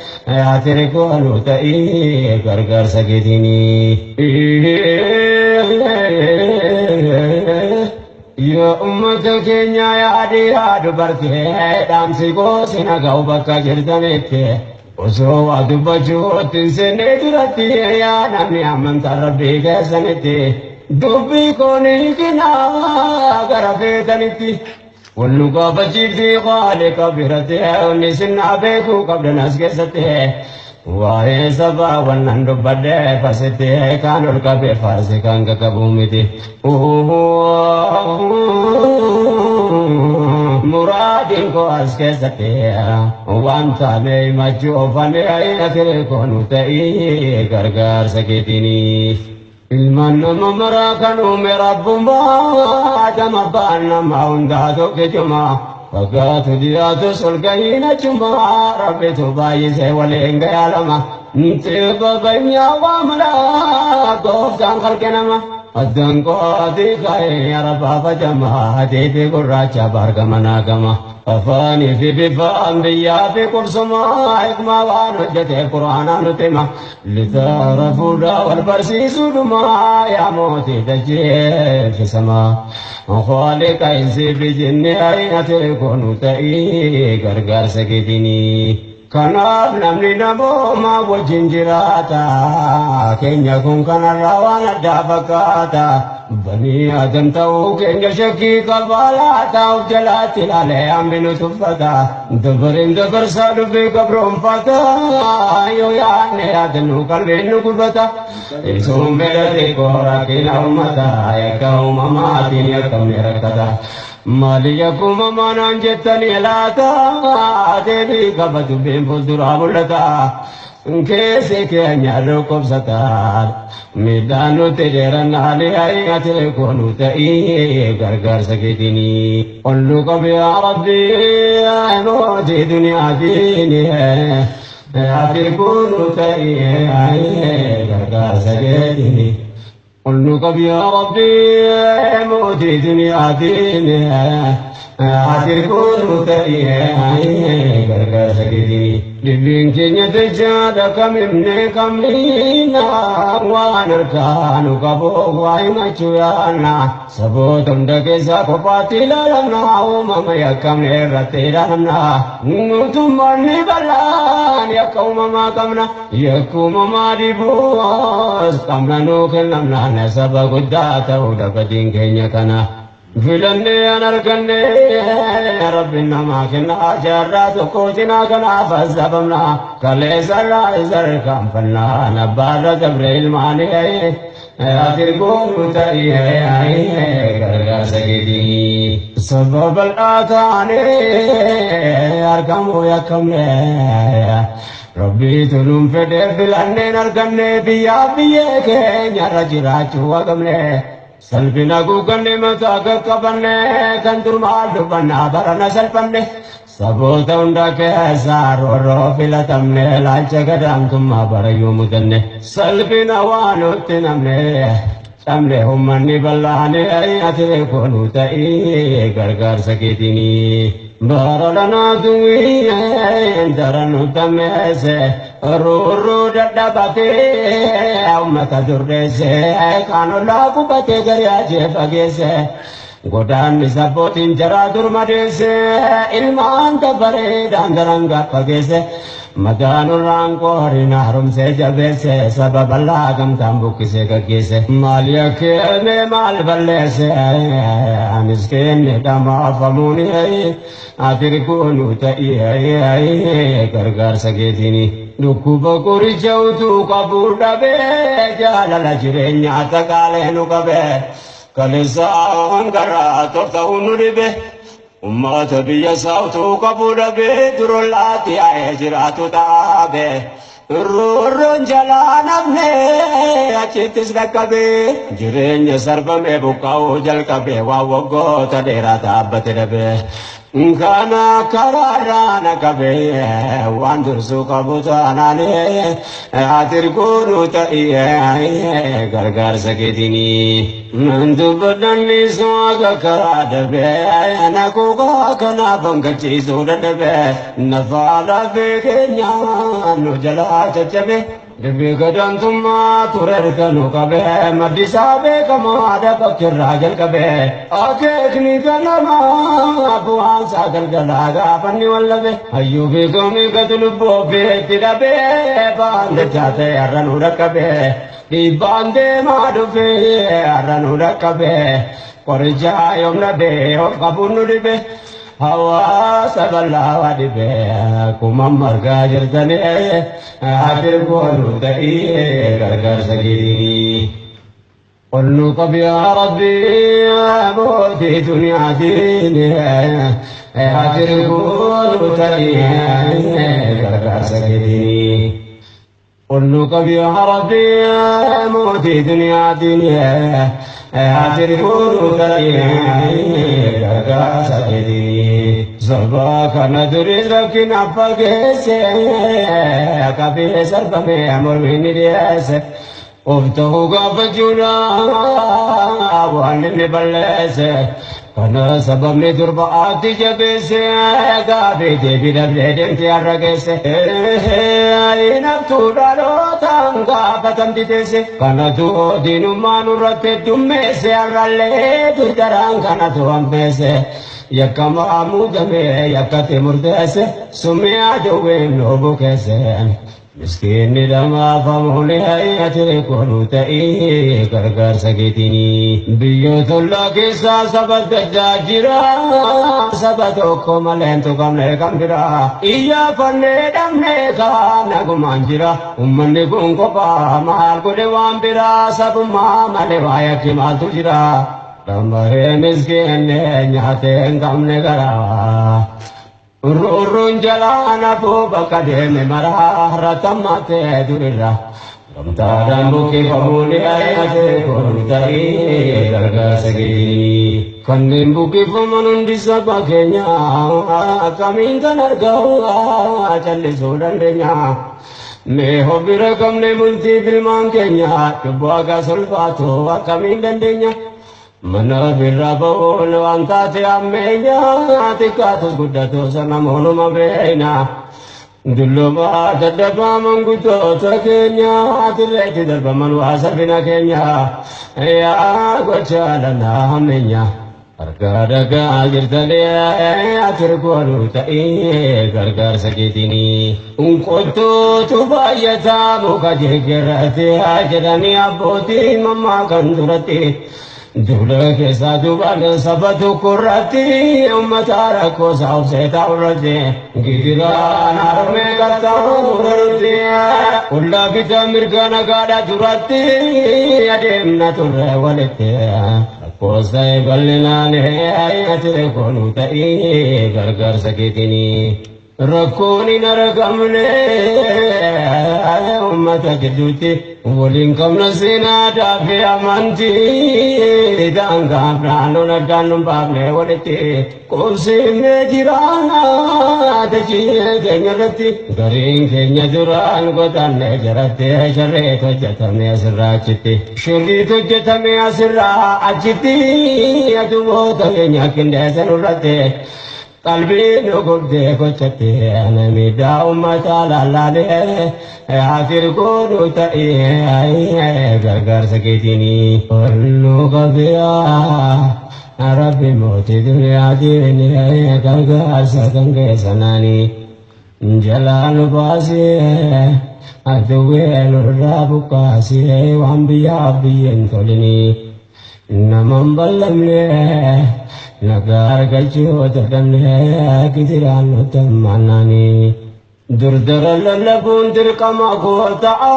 ati koonu ta'ii gargaarsa keetinii. Yaa uummata keenya yaa dhiiraa dubartii dhaamsi goosina ga'u bakka jirtanitti osoo waa dubbachuutti hin seenne duratti yaa namni amantaa rabbii keessanitti dubbii koonii kinaa gara feetanitti. Wallu gaafachiiftii qaaliqa biratti onni sinnaa beekuu qabdan as keessatti. Waa'ee sabaa wannan dubbadhee fasitti kaan ol qabee faarse kan qaqqabuu miti. Muraadiin koo as keessatti waan taane himachuu oofane ati koonu ta'ii gargaarsa keetinii. Ilmaan nama maraa kan uume rabbummaa Adama abbaan nama hundaa tokkichuma. Fakkaatu dhiyaatus ol gahiin achuma rabbitu baay'isee waliin gayaalama. Xiqqoo beenyaa waa maraa gooftaan qalqe nama. Addaan qootii ka'ee arabaa facamaa adii fi gurraacha baargama naagama. Afaanii fi bifaan biyyaa fi qubsumaa hikmaa waan hojjeteef quraanaa nutti hima. Litaara fuudhaa wal barsiisuudhumaa yaa mootii dachee fi samaa. Khaliqa insi fi jinni ati koonu ta'ii gargaarsa keetinii. Kanaaf namni namooma wajjin jiraata. Keenya kun kanarraa waan addaa fakkaata. Banii Adam ta'uu keenya shakkii qabaa laata of jalaatti ilaalee hambi nu tuffata. Dabariin dabarsaa dubbii gabroonfata. Yoo yaadne yaadannu qalbiin nu gubata. Isuun beela xiqqoo rakkina uummata. Yakka uumamaatiin yakkamne rakkata. Maali yakuma manaan jettanii laata deebii qaba dubbiin fuulduraa mul'ata. Keessi keenya dhukkubsataan miidhaan nutti dheerannaan ati koonu ta'ii gargaarsa keetinii. Ol nu qabi yaa Rabbi mootii duniyaa diini ati koonu ta'ii gargaarsa keetinii. Ol nu qabi yaa Rabbi mootii duniyaa diini ati koonu ta'ii gargaarsa keetinii. Dubbiin keenya dachaadha kamimne kamina waan harkaanu qabu waa himachuu yaanna saboota hunda keessaa kophaatti ilaalamna uumama yakkamne irratti ilaalamna nutummaan bal'aan yakka uumamaa qabna yakka uumamaa dhibuus qabna nuu kennamna saba guddaa ta'uu dhabadiin keenya kana. Filannee an arganne rabbi namaa kenna jaarraa tokko cinaa kanaaf azabamna kaleessarraa sarkaanfannaa abbaarra dabre ilmaanii ati goonu ta'ee gargaarsa keetii. Saba bal'aa taanee argamuu yakkamne rabbiitu nuun fedhee filanneen arganne biyyaa biyyee keenyarra jiraachuu haqamne. Salphina guuganne mataa qaqqabanne kan dur maal dubbannaa barana salphanne saboota hunda keessaa roorroo filatamne laalcha gadaantummaa barayyuu mudanne salphina waa nutti namne cabne ummanni bal'aane ati koonuu ta'ii gargaarsa keetinii. Bara lanaa duwwee daran nu tammeesse roorroo dadhabatee ummata durreesse kaan ollaa qubatee gari ajee fageesse godaanni sabbootiin jaraa dur madeesse ilmaan dabareedhaan daran fageesse madaanurraan qooriin haaromsee jabeesse saba bal'aa gamtaan buqqisee gaggeesse maal yakkeeme maal balleesse miskiinni dhamaafamuuni ati goonuu ta'ii gargaarsa keetiini. Dhukkuba qoricha utuu qabuu dhabee jaalala jireenyaa taqaalee nu qabee kaleessaan garaa torta'uu nu dhibe. Ummata biyya isaa utuu qabuu dhabee durollaatti yaa'ee jiraatu dhaabe. Roorroon jalaa namne achittis dhaqqabee jireenya sarbamee buqqa'uu jalqabee waan waggoota dheeraa dhaabbate dhabee. Kana karaarraa na qabee waan dursuu qabu taanaanii ati goonuu ta'ee gargaarsa keetinii. Nan dubbadhanni akka karaa dabee na kuukaa kanaaf hangachiisuu dadhabee nafaa lafee keenya nu jalaa caccabe. Dubbii gadaantummaa ture erga nu qabee maddi isaa beekamaa bakkirraa jalqabee akeekni ganamaa bu'aan isaa galgalaa gaafanni wallabe hayyuu beekamii gadi lubbuu ofiitti dhabee baan dachaa ta'e har'a nu dhaqqabee dhiibbaan deemaa dhufee har'a nu dhaqqabee qoricha yoom dhabee of qabuun nu dhibe. Hawaasa bal'aa dhibe akkuma margaa jirtanii ati goonuu ta'ii gargaarsa keetii. Ol nu qabi yaa Rabbi mootii duniyaa diini ati goonuu ta'ii gargaarsa keetii. Ol nu qabi yaa Rabbi mootii duniyaa diini ati goonuu ta'ii gargaarsa keetii. Saba kana duris rakkina fageesse qabee sarbamee mormiin ni dhiyeesse. Of ta'uu gaafachuudha waan inni balleesse. Kana sababni durba ati jabeesse gaafii deebii dhabdee deemtee har'a geesse. Naftuu dhalootaan gaafatamti teesse. Kanatu diinummaa nurratti heddummeesse har'allee durdaraan kanatu hammeesse. Yakkamaa muudamee yakkatti murteesse summii aduwween nu bukeesse. Miskiinni dhamaafamuun ati koonuu ta'ii gargaarsa keetinii. Biyyoota ollaa keessaa saba adda addaa jira. Saba tokko malee hin tuqamne kan biraa. Iyyaafannee dhabnee kaan nagumaan jira. Uummanni kun kophaa maal godhe waan biraa sabummaa malee waa yakki maaltu jira. Dambahee miskiinne nyaatee hin qabne garaa. Urruun jalaa nafuu bakka deeme maraa ratammatee durirra. Gamtaadhaan buqqifamuun ati kun ta'ee gargaarsa keetii. Kanneen buqqifaman hundi saba keenya akkamiin kan argamu callisuu dandeenya. Mee hobbira qabne bultii filmaan keenya cubbuu akka sulfaatu akkamiin dandeenya. Mana birraa ba'uun waan taate ammeenya xiqqaatus guddatus namoonuma beeyna. Dulloomaa dadhabaa manguddoota keenya dirreetti darbaman waa safina keenya yaa gocha lanaa hammeenya. Harkaa dhagaa jirtalee ati goonuu ta'ee gargaarsa keetiini. Qottuutu baay'ataa muka jigirratti jedhanii abbootiin mammaa kan duratti. Duula keessaa duubaan saba tokko irratti uummata rakkoo isaa obsee taa'u irratti gidiraan harmee qaxxaamuratti qullaa bitaa mirga nagaadha duratti adeemna turre walitti rakkoos ta'e bal'inaan ati koonuu ta'ee gargaarsa keetiini. Rakkoon hin argamne uummata gidduutti waliin qabna seenaa fi amantii daangaa naannoon addaan nu baafne walitti qubsiifnee jiraana dachee keenya irratti gariin keenya duraan godaanne jaratti sharreet hojjetame asirraa achitti shirriit hojjetame asirraa achitti aduboota keenya qindeessan irratti. Qalbii nu gubdee gochatti miidhaa uummataa lallaalee ati goonuu ta'ee gargaarsa keetiini. Nu qabiyaa rabbi mootii duniyaatiin gargaarsa kan keessanaani. Jalaa nu baasee aduwwee nurraa buqqaasee waan biyyaaf biyyeen tolinii. Naman ballamne nagaa argachuu dadhabne gidiraan nutti hammaannaani. Durdara lallabuun dirqama koo ta'a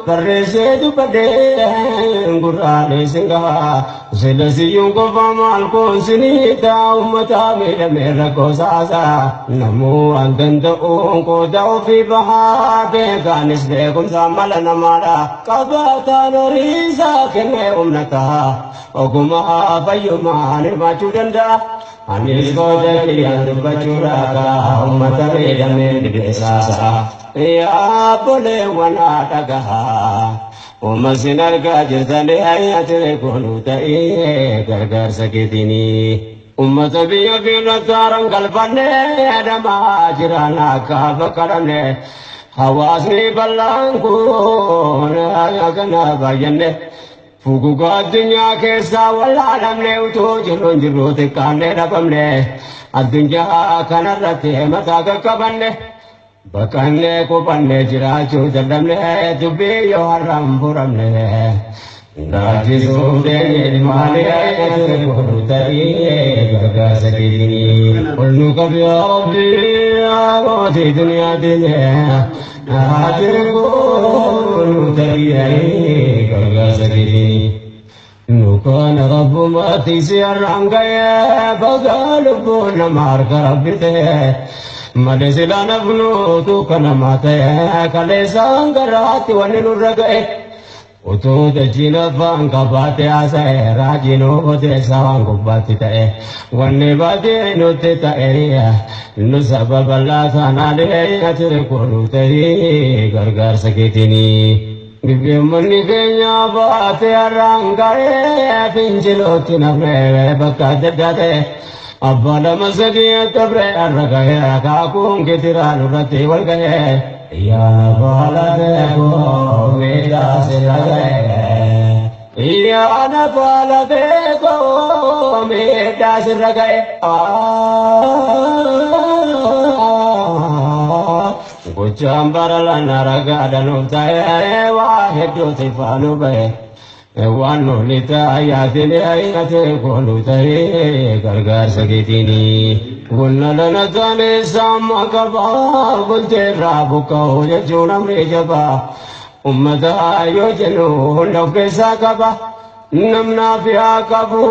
barreessee dubbadhee gurraalee singaa sila siyyuun qofa maal koon sinii ta'a uummata miidhamee rakkoo saasaa namuu waan danda'uun qooda ofii bahaa beekaanis beekumsaan mala namaadha qabaataan horiisaa kennee humna ta'a ogumaa fayyumaan hirmaachuu danda'a. Anis qooda kiyyaan dubbachuu raagaa uummata miidhamee dhibeessaasaa. Yaa obboleewwan dhagahaa uumma sin argaa jirtanii ati koonuu ta'ee gargaarsa keetiini. Uummata biyya biirratti haaraan galfannee adamaa jiran akka bakka hawaasni bal'aan kun kana baay'anne. Fuguga addunyaa keessaa wallaalamne utuu jirruun jirruu xiqqaannee dhabamne addunyaa kanarratti mataa qaqqabanne baqannee qubanne jiraachuu dadhabne dubbii yoo har'aan furamne gaachisuuf deemee maali godhu ta'ee gargaarsa keetinii. Ol nu qabi yaa Rabbi mootii duniyaatiin ati godhu ta'ee gargaarsa keetinii. Nu kana rabbumatti si har'aan ga'ee baga lubbuun nama harka rabbi ta'e malee silaa nafnuutu kanamaa ta'e kaleessaan garaatti wanni nurra ga'e. Utuu dachiin afaan qabaate haasa'e raajiin odeessaa waan gubbaatti ta'e wanni baatee nutti ta'e nu sababa laatanaalee ati koonuu ta'ee gargaarsa keetiini. Uummanni keenya baatee har'aan ga'ee fincilootti nafnee bakka adda addaa ta'e abbaa lama sadii dabree har'a ga'ee akaakuun gidiraa nurratti wal ga'ee. Yaa baala beekoo miidhaa sirra ga'ee. Yaa baala beekoo miidhaa sirra ga'ee. Gochaan bara lana ragaadha nuuf ta'ee waa hedduuti faanu ba'e. Waan nuti taayaatiin ati koonuu ta'ee gargaarsa keetiini. Wanna lana taane saama qabaa bulteerraa buqqa'uu jechuun amri jabaa. Uummata yoo jennu hunda of keessaa qaba. Namnaa fi haa qabu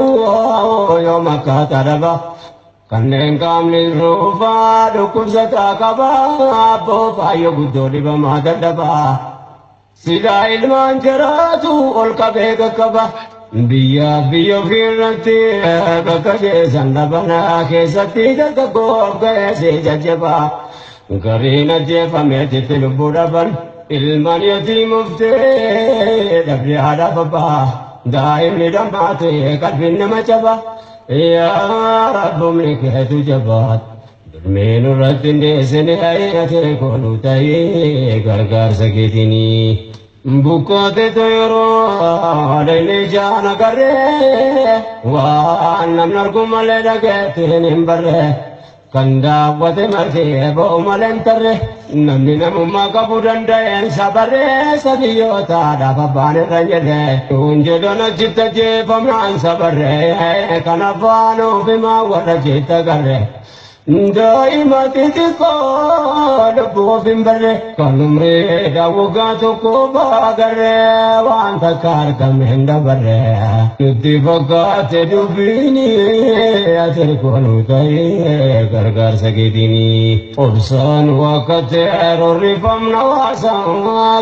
yoo makkaa dhaba. Kanneen qaamni ruufaa dhukkubsataa qaba abboo faayyoo guddoo dhibamaa dadhabaa. Silaa ilmaan jiraatu ol qabee qaqqaba. Biyyaaf biyya ofiirratti bakka keessan dhabanaa keessatti dargaggoof ga'eessi jajjabaa. Gariin ajjeefameetitti lubbuu dhaban ilmaan yatiimuftee dhabdee haadhaaf abbaa. Daa'imni dhammaate qalbiin nama caba. Yaa Rabbumni keetu jabaat. Dulmeen irratti hin deessine ati kooluu ta'ee gargaarsa keetinii. Bukkaate yeroo dhayni jaan agarree waan namni argu malee dhageettiin hin barree. Kan daawwate martee bo'u malee hin tarree namni namummaa qabu danda'een sabarree sabiyyootaadhaaf abbaan irra hin jedhee. Kun jedhan achitti ajjeefamnaan sabarree kan afaan ofimaa warra jeetta garree. Daa'ima xixiqqoo lubbuu of hin barre kan umrii waggaa tokko baagarree waan takka argame hin dabarre. Nutti fakkaate dubbiini ati kooluu ta'ee gargaarsa keetiini. Obsaan wakkate rorrifamna waasa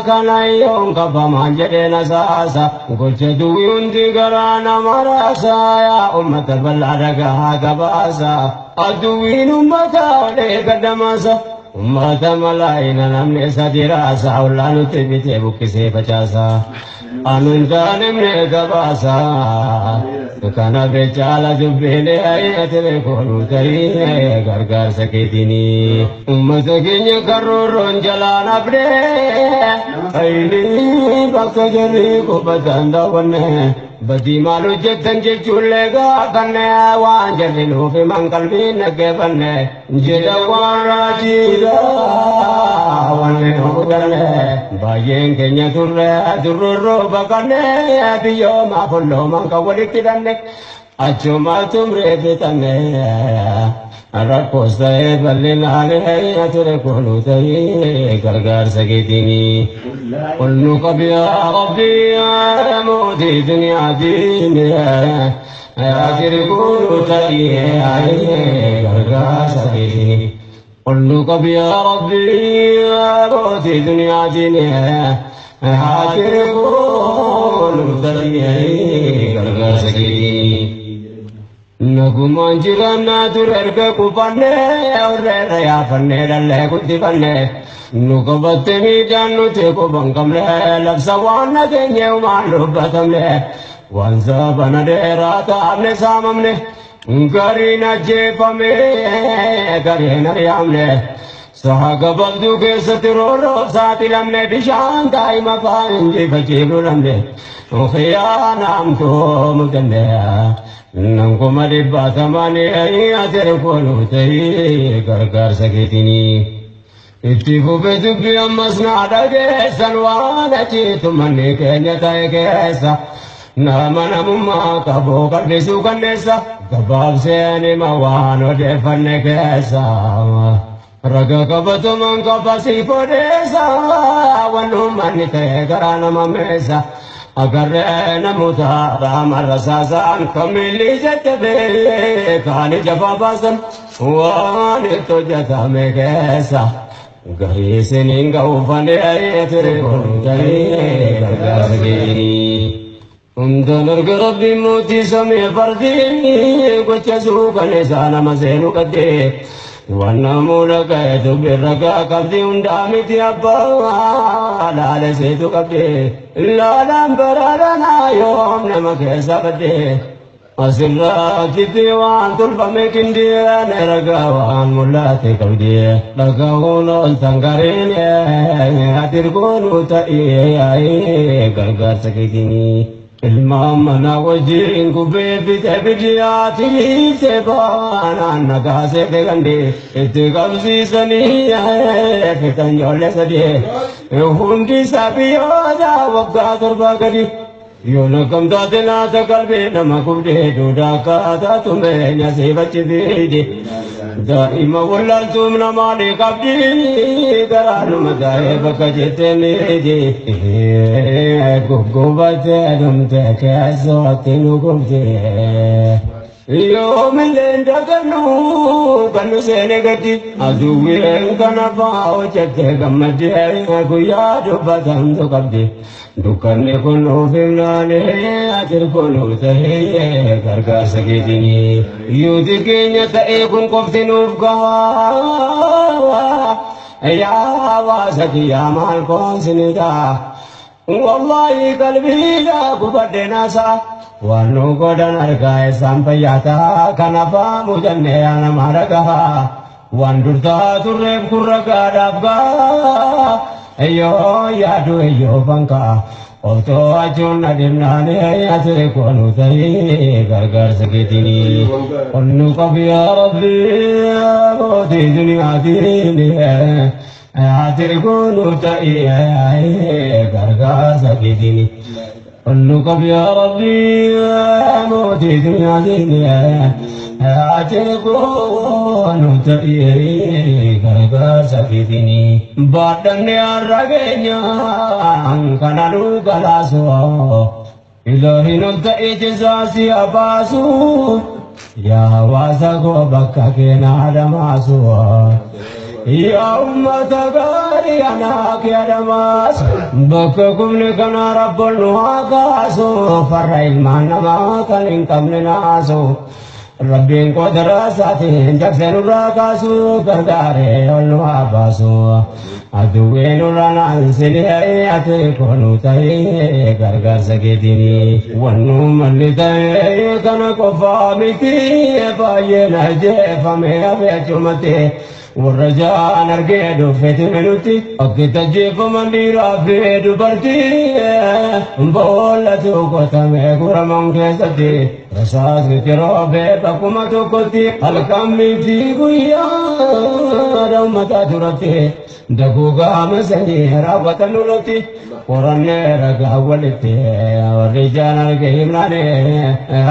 kana yoon qabamaan jedhee nasaasa. Gocha duwwii hundi garaa nama raasa yaa uummata bal'aa dhagaa gabaasa. Aduwwiin uummata olee gaddamaasa. Uummata malaayina namni sadi raasa ollaa nutti bitee buqqisee facaasa. Anuun taanemne gabaasa. Kana bechaala dubbiin ati kooluu ta'ee gargaarsa keetiini. Uummata keenya karroorroon jalaan abdee. Ayini bakka jarri qubatan daawwanne. Badii maal hojjettan jechuullee gaafanne waan jarri nuuf himan qalbiin dhaggeeffanne. Jedha waan raajiidha wanni nu hubanne. Baay'een keenya turre dururroo baqanne biyyoomaa folloomaan kan walitti hidhanne. Achuma tumree fixanne. Rakkoos ta'ee bal'inaan ture kooluu ta'ee gargaarsa keetiini. قل نقب يا ربي يا موتي دنيا ديني آخر كل تأيي غرغاس ديني. قل نقب يا ربي يا موتي دنيا ديني آخر كل تأيي غرغاس ديني. Nagumaan jiraannaa ture erga qubannee warreerra yaafannee dhallee guddifannee. Nu qabatte miidhaan nuti quban qabne labsa waan nageenye waan dubbatamne. Waan sabana dheeraa taafne saamamne gariin ajjeefame gariin ari'amne. Saha gabaabduu keessatti roorroof saaxilamne bishaan daa'ima faan injifachiifnu dhabne. Khiyaanaamtuu mudanne. Nankuma dhibbaa tamaanii ati kooluu ta'ee gargaarsa keetiini. Itti fufee dubbii ammas naa dhageessan waan achiitu manni keenya ta'e keessa. Nama namummaa qabu qalbisuu kanneessa. Gabaabseen hima waan odeeffanne keessa. Raga qabatumaan qaba siif odeessa. Waan uummanni ta'e garaa nama meessa. Agarree namoota raamarra saasaan kamilli jajjabee kaani jafaa baasan waan itti hojjetame keessa. Garii isiniin ga'uufannee ture kooluu ta'ee gargaarsa keetiini. Hundaan erga rabbiin mootii samii fardii gocha suukaneessaa nama seenuu qaddee. Waan namoota ka'eetu birragaa qabdi hundaa miti abbaa laala seetu qabdi. Laalaan baraadhanaa yoom nama keessa badde. Asirratti waan tolfame qindeen ragaa waan mul'ate qabdi. Dhagahuun ol tangariin ati kooluu ta'ee gargaarsa keetiini. Ilmaan mana wajjin gubbee bitee biddiyaati dhiiftee baanaan nagaasee gandee itti qabsiisanii fixan ijoollee sadii. Hundi isaa biyyoota waggaa 7 gadi. Yoo nakam taate laata qalbii nama gubdee duudaa akkaataa tumeenya siifachi fiidi. Daa'ima wallaaltuum namaalii qabdi garaanuma taa'ee bakka jettee miidi. Guggubattee dhumte keessootti nu gubde. Yoomillee dagannu kan nu seene gadi aduwween kana fa'aa hojjettee gammaddee guyyaa dubbatantu qabdi. Dukkanni kun nuuf himnaane ati kun ta'ee gargaarsa keetinii. Yuuti keenya ta'ee kun qofti nuuf gahaa. Yaa hawaasa kiyyaa maal koonsinidhaa. Wallaahi qalbiidhaa gubadhe naasaa. Waan nu godhan argaa isaan fayyaataa kana faamu jennee yaa nama dhagahaa. Waan durtaa turreef kun ragaadhaaf gahaa. Eyyoo yaadu eyyoo fankaa. Of to'achuun na dhibnaanii ati koonu ta'ii gargaarsa keetinii. Qonnu qabi yaa Rabbi mootii duniyaatiin. Ati koonu ta'ii gargaarsa keetinii. Qonnu qabi yaa Rabbi mootii duniyaatiin. Ati koonu ta'ii gargaarsa keetinii. Baadhanne har'a keenya kana nu galaasu. Ilaahin ol ta'ee jisaasi abaasu. Yaa hawaasa koo bakka keenya adamaasu. Yaa ummata gaarii anaa kee adamaasu. Bakka gubni kana rabboon nu haa kaasu. Farra ilmaan namaa kan hin qabne naasu. Rabbiin qodara isaatiin cabsee nurraa kaasu gargaaree ol nu haa baasu. Aduwwee nurra naansinee ati koonu ta'ee gargaarsa keetinii. Wannu malli ta'ee kana qofaa miti baay'ee na jeefame hafee achumatti. Warra jaan argee dhufeeti nuti akki tajjeefaman dhiiraa fi dubartii boollatu qotamee guraman keessatti rasaasni roobee bakkuma tokkotti halkan miti guyyaa uummataa duratti daguugaa masanii raawwatan nurratti qorannee ragaa walitti warri jaan argee himnaane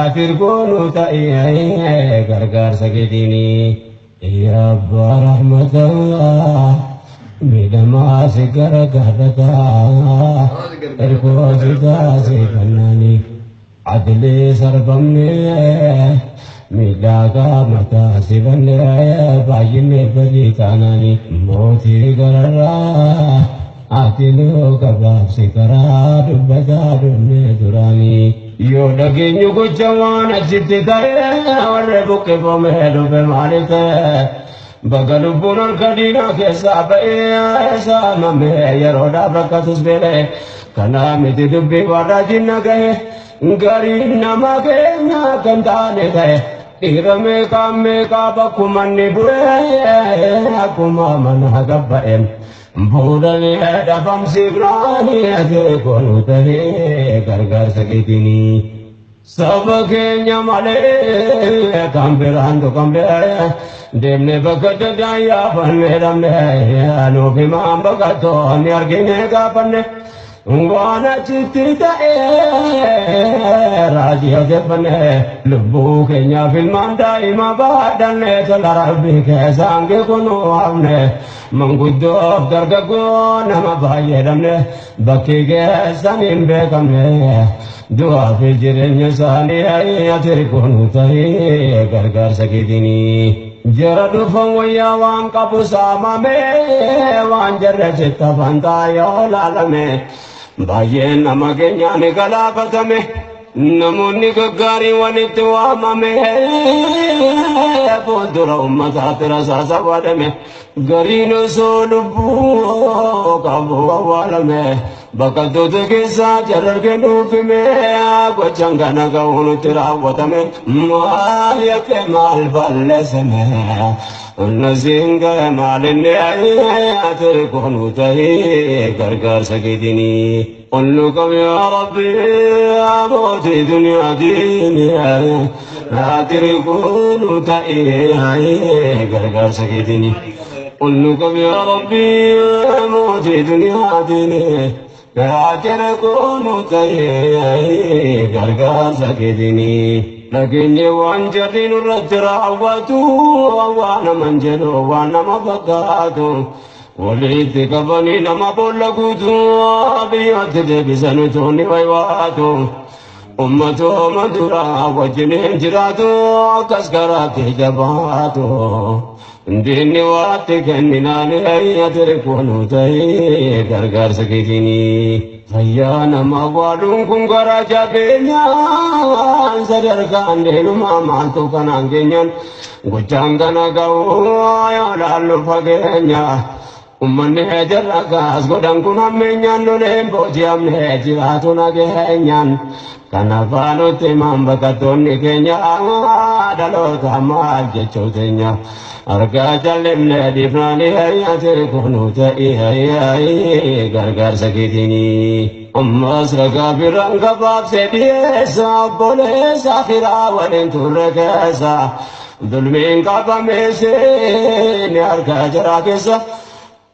ati goonu ta'ee gargaarsa keetiinii. Yaa abbaa rahmataa miidhamaa si gargaarrataa ergoo si taasifannaanii adilii sarbamnee miidhaa qaama taasifannee baay'inni badii taanaanii mootii gararraa ati nu gabaabsi karaa dubbataa dhumne duraanii. Yoo dhageenyu gocha waan achitti ta'e warri buqqifamee dhufe maaliif ta'e baga lubbuun harka diinaa keessaa ba'ee saamamee yeroodhaaf rakkatus beela'e kanaa miti dubbii warra jinna gahe gariin nama keenya kan taane ta'e dhiira meeqaa meeqaa bakkuma inni bu'ee akkuma mana gabba'e. Fuudhanii dhabamsiifnaanii ati koonu ta'ee gargaarsa keetinii. Saba keenya malee kan biraan tuqamne deemnee bakka adda addaan yaafannee dhabne nuuf himaan baqattoonni argine gaafanne waan achitti ta'ee raajii odeeffanne lubbuu keenyaaf ilmaan daa'ima baadhanne tola rabbii keessaan kunuu hafne manguddoof dargaggoo nama baay'ee dhabne bakki keessan hin beekamne du'aa fi jireenya isaanii ati koonu ta'ee gargaarsa keetinii. Jara dhufan wayyaa waan qabu saamame waan jarra sitta fantaa yoo laalame baay'een nama keenyaan galaafatame namoonni gaggaariin walitti waamame fuuldura uummataatti rasaasa godhame gariin osoo lubbuu qabu awwaalame baqattoota keessaa jarargee nuufime gochaan kana ga'uu nutti raawwatame maal yakke maal balleessame nasiin ga'e maal inni ati koonu ta'ee gargaarsa keetinii. قل لكم يا ربي يا موتي دنيا ديني لا تركون تأي غرغر سكتني قل لكم يا ربي يا موتي دنيا ديني Ati rakkoonu ta'ee gargaarsa keetinii. Nageenyi waan jarri nurratti raawwatu waan naman jedhu waan nama fakkaatu. Walitti qabanii nama boolla guutuu biyyatti deebisan utuu ni waywaatu. Ummatooma duraa wajjiniin jiraatu akkas karaatti jabaatu. Diinni waatti kenninaan ati rakkoonu ta'ee gargaarsa keetinii. Fayyaa nama awwaaluun kun gara jabeenyaan sadarkaan deelumaa maaltu kanaan keenyan gochaan kana ga'uu yoo laallu fageenya. Ummanni jarra kaas godhan kun hammeenyaan loleen booji'amne jiraatu nageenyaan. Kana faanutti maan baqattoonni keenya dhaloota maal jechuu teenya. Argaa jallimne dhiifnaanii ati rakkoonu ta'ee gargaarsa keetinii. Ammas ragaa biraan gabaabsee dhiyeessa obboleessa firaa waliin turre keessa. Dulmiin qabamee seeni harka jaraa keessa.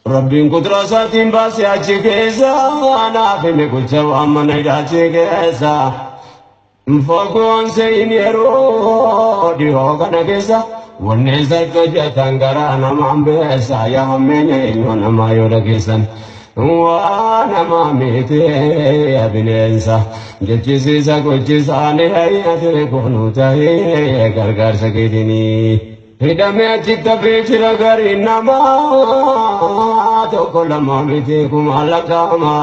Rabbiin kuduraa isaatiin baasee achi keessa naaf hime gocha waan mana hidhaa keessa. Fagoon se'in yeroo dhiyoo kana keessa wanni isatti hojjetan garaa namaan beessa yaa hammeenya eenyu namaa yoo dhageessan. Waa namaa miti bineensa jechisiisa gochisaanii ati rakkoonu ta'ee gargaarsa keetinii. Hidhamee achitti hafee jira gariin namaa tokko lama miti kuma lakkaa'ama.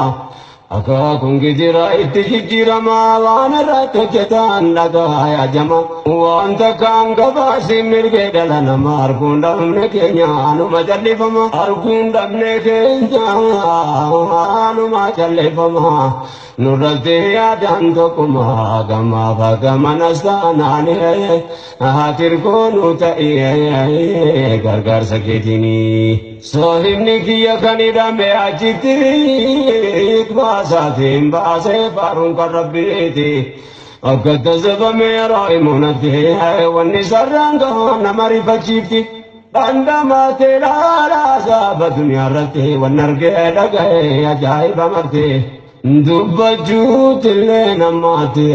Akaakuun gijira itti jijjiiramaa waan irratti hojjetan dhagaa yaajama. Wanta kaan gabaasi mirgee dhala namaa arguun dhabne keenya anuma callifama. Arguun dhabne keenya anuma callifama. Nurratti yaadaan tokkuma gamaaf gamanas taanaani ati rakkoonu ta'ee gargaarsa keetinii. Saahibni kiyya kan hidhame achitti baasaatiin baasee faaruun kan rabbiiti. Akka tasabame yeroo himunatti wanni sarraan gahaa nama rifachiifti. Dhandhamaatee laalaa saaba duniyaa irratti wanni argee dhaga'ee ajaa'iba marte. Dubbachuutillee namaatti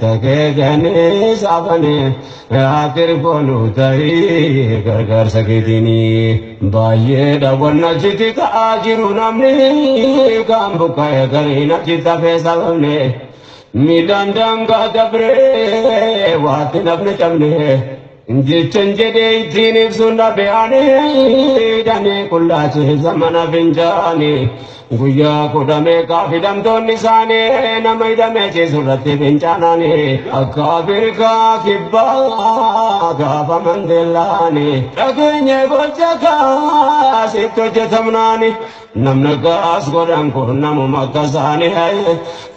takee kennee saafane ati rakkoonu ta'ee gargaarsa keetinii. Baay'eedha wanna achitti ta'aa jiru namni kan buqqa'e gariin achitti hafee sababne. Miidhaan daangaa dabree waatti nafne cabne. Jechan jedhee ittiin ibsuun dhabe ani hidhanii qullaachisa mana fincaanii. Guyyaa kudha meeqaaf hidhamtoonni isaanii nama hidhamee ciisu irratti fincaananii. Akka Afrikaa kibbaa gaafa Mandeellaanii. Dhageenye gocha kaasitti hojjetamnaani. Namni akkas godhan kun namuma akka isaanii.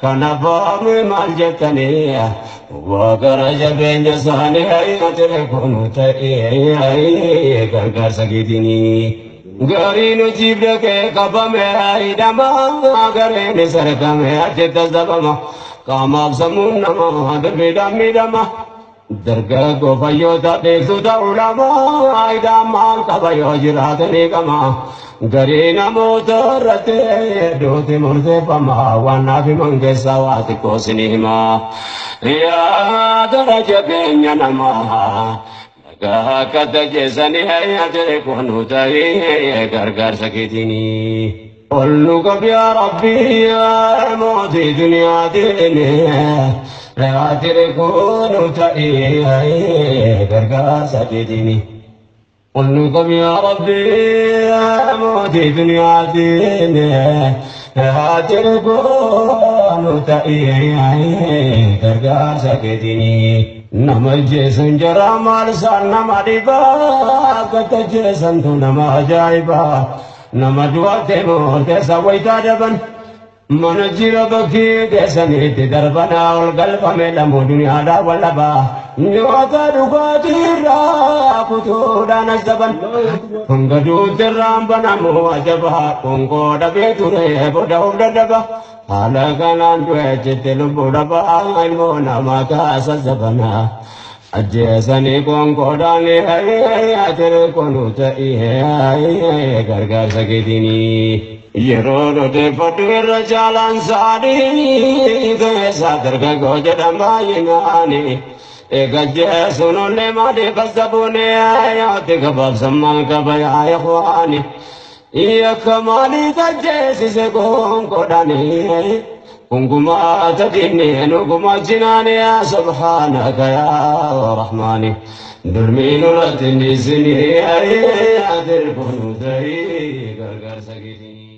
Kanaaf maal jettanii waa gara jabeenya isaanii ati rakkoonu ta'ee gargaarsa keetinii. Gariin hojiif dhaqee qabame hidhama gareen sarkame achitti sabama qaamaaf sammuun namaa darbeedhaan miidhama. Dargaggoo fayyoota beektota ulamaa hidhaan maal qaba yoo jiraatanii qama. Garii namoota irratti duuti murteeffama waan naaf himan keessaa waa xiqqoo isinii hima. Yaa gara jabeenya namaa. Akka tajeessanii ati rakkoonu ta'ee gargaarsa keetinii. Ol nu qab yaa Rabbii yaa mootii duniyaatiin ati rakkoonu ta'ee gargaarsa keetinii. Ol nu qab yaa Rabbii yaa mootii duniyaatiin ati rakkoonu ta'ee gargaarsa keetinii. Nama jeesan jara maal isaan nama dhibaa akka tajeessantu nama ajaa'ibaa. Nama du'atte murteessa wayitaa daban. Mana jira bakkee keessanitti darbanaa ol galfame lamuu duniyaadhaa wallabaa. Nyaata dhugaatiirraa kutuudhaan as daban. Hanga duutirraan banamu ajabaa qoonqoo dhabee ture booda of dadhaba. Haala kanaan du'e jettee lubbuu dhabaa ilmoo namaa kaasa zabanaa. Ajjeesanii qoonqoodhaan ati hirkoo ta'ii gargaarsa keetiinii. Yeroo odeeffadhu irra caalaan saanii keessaa dargaggoo jedhan baay'inaani. Eegajjeesuun ollee maaliif as dhabuuni yaatti gabaabsan maal qaba yaa ikhwaani. Yakka maaliif ajjeesise qoonqoodhaani. Kungumaata diinni nu gumaachinaani yaa subhaanaka yaa rahmaani. Dulmii nurratti hin dhiisinii ati hirkoo ta'ii gargaarsa keetiinii.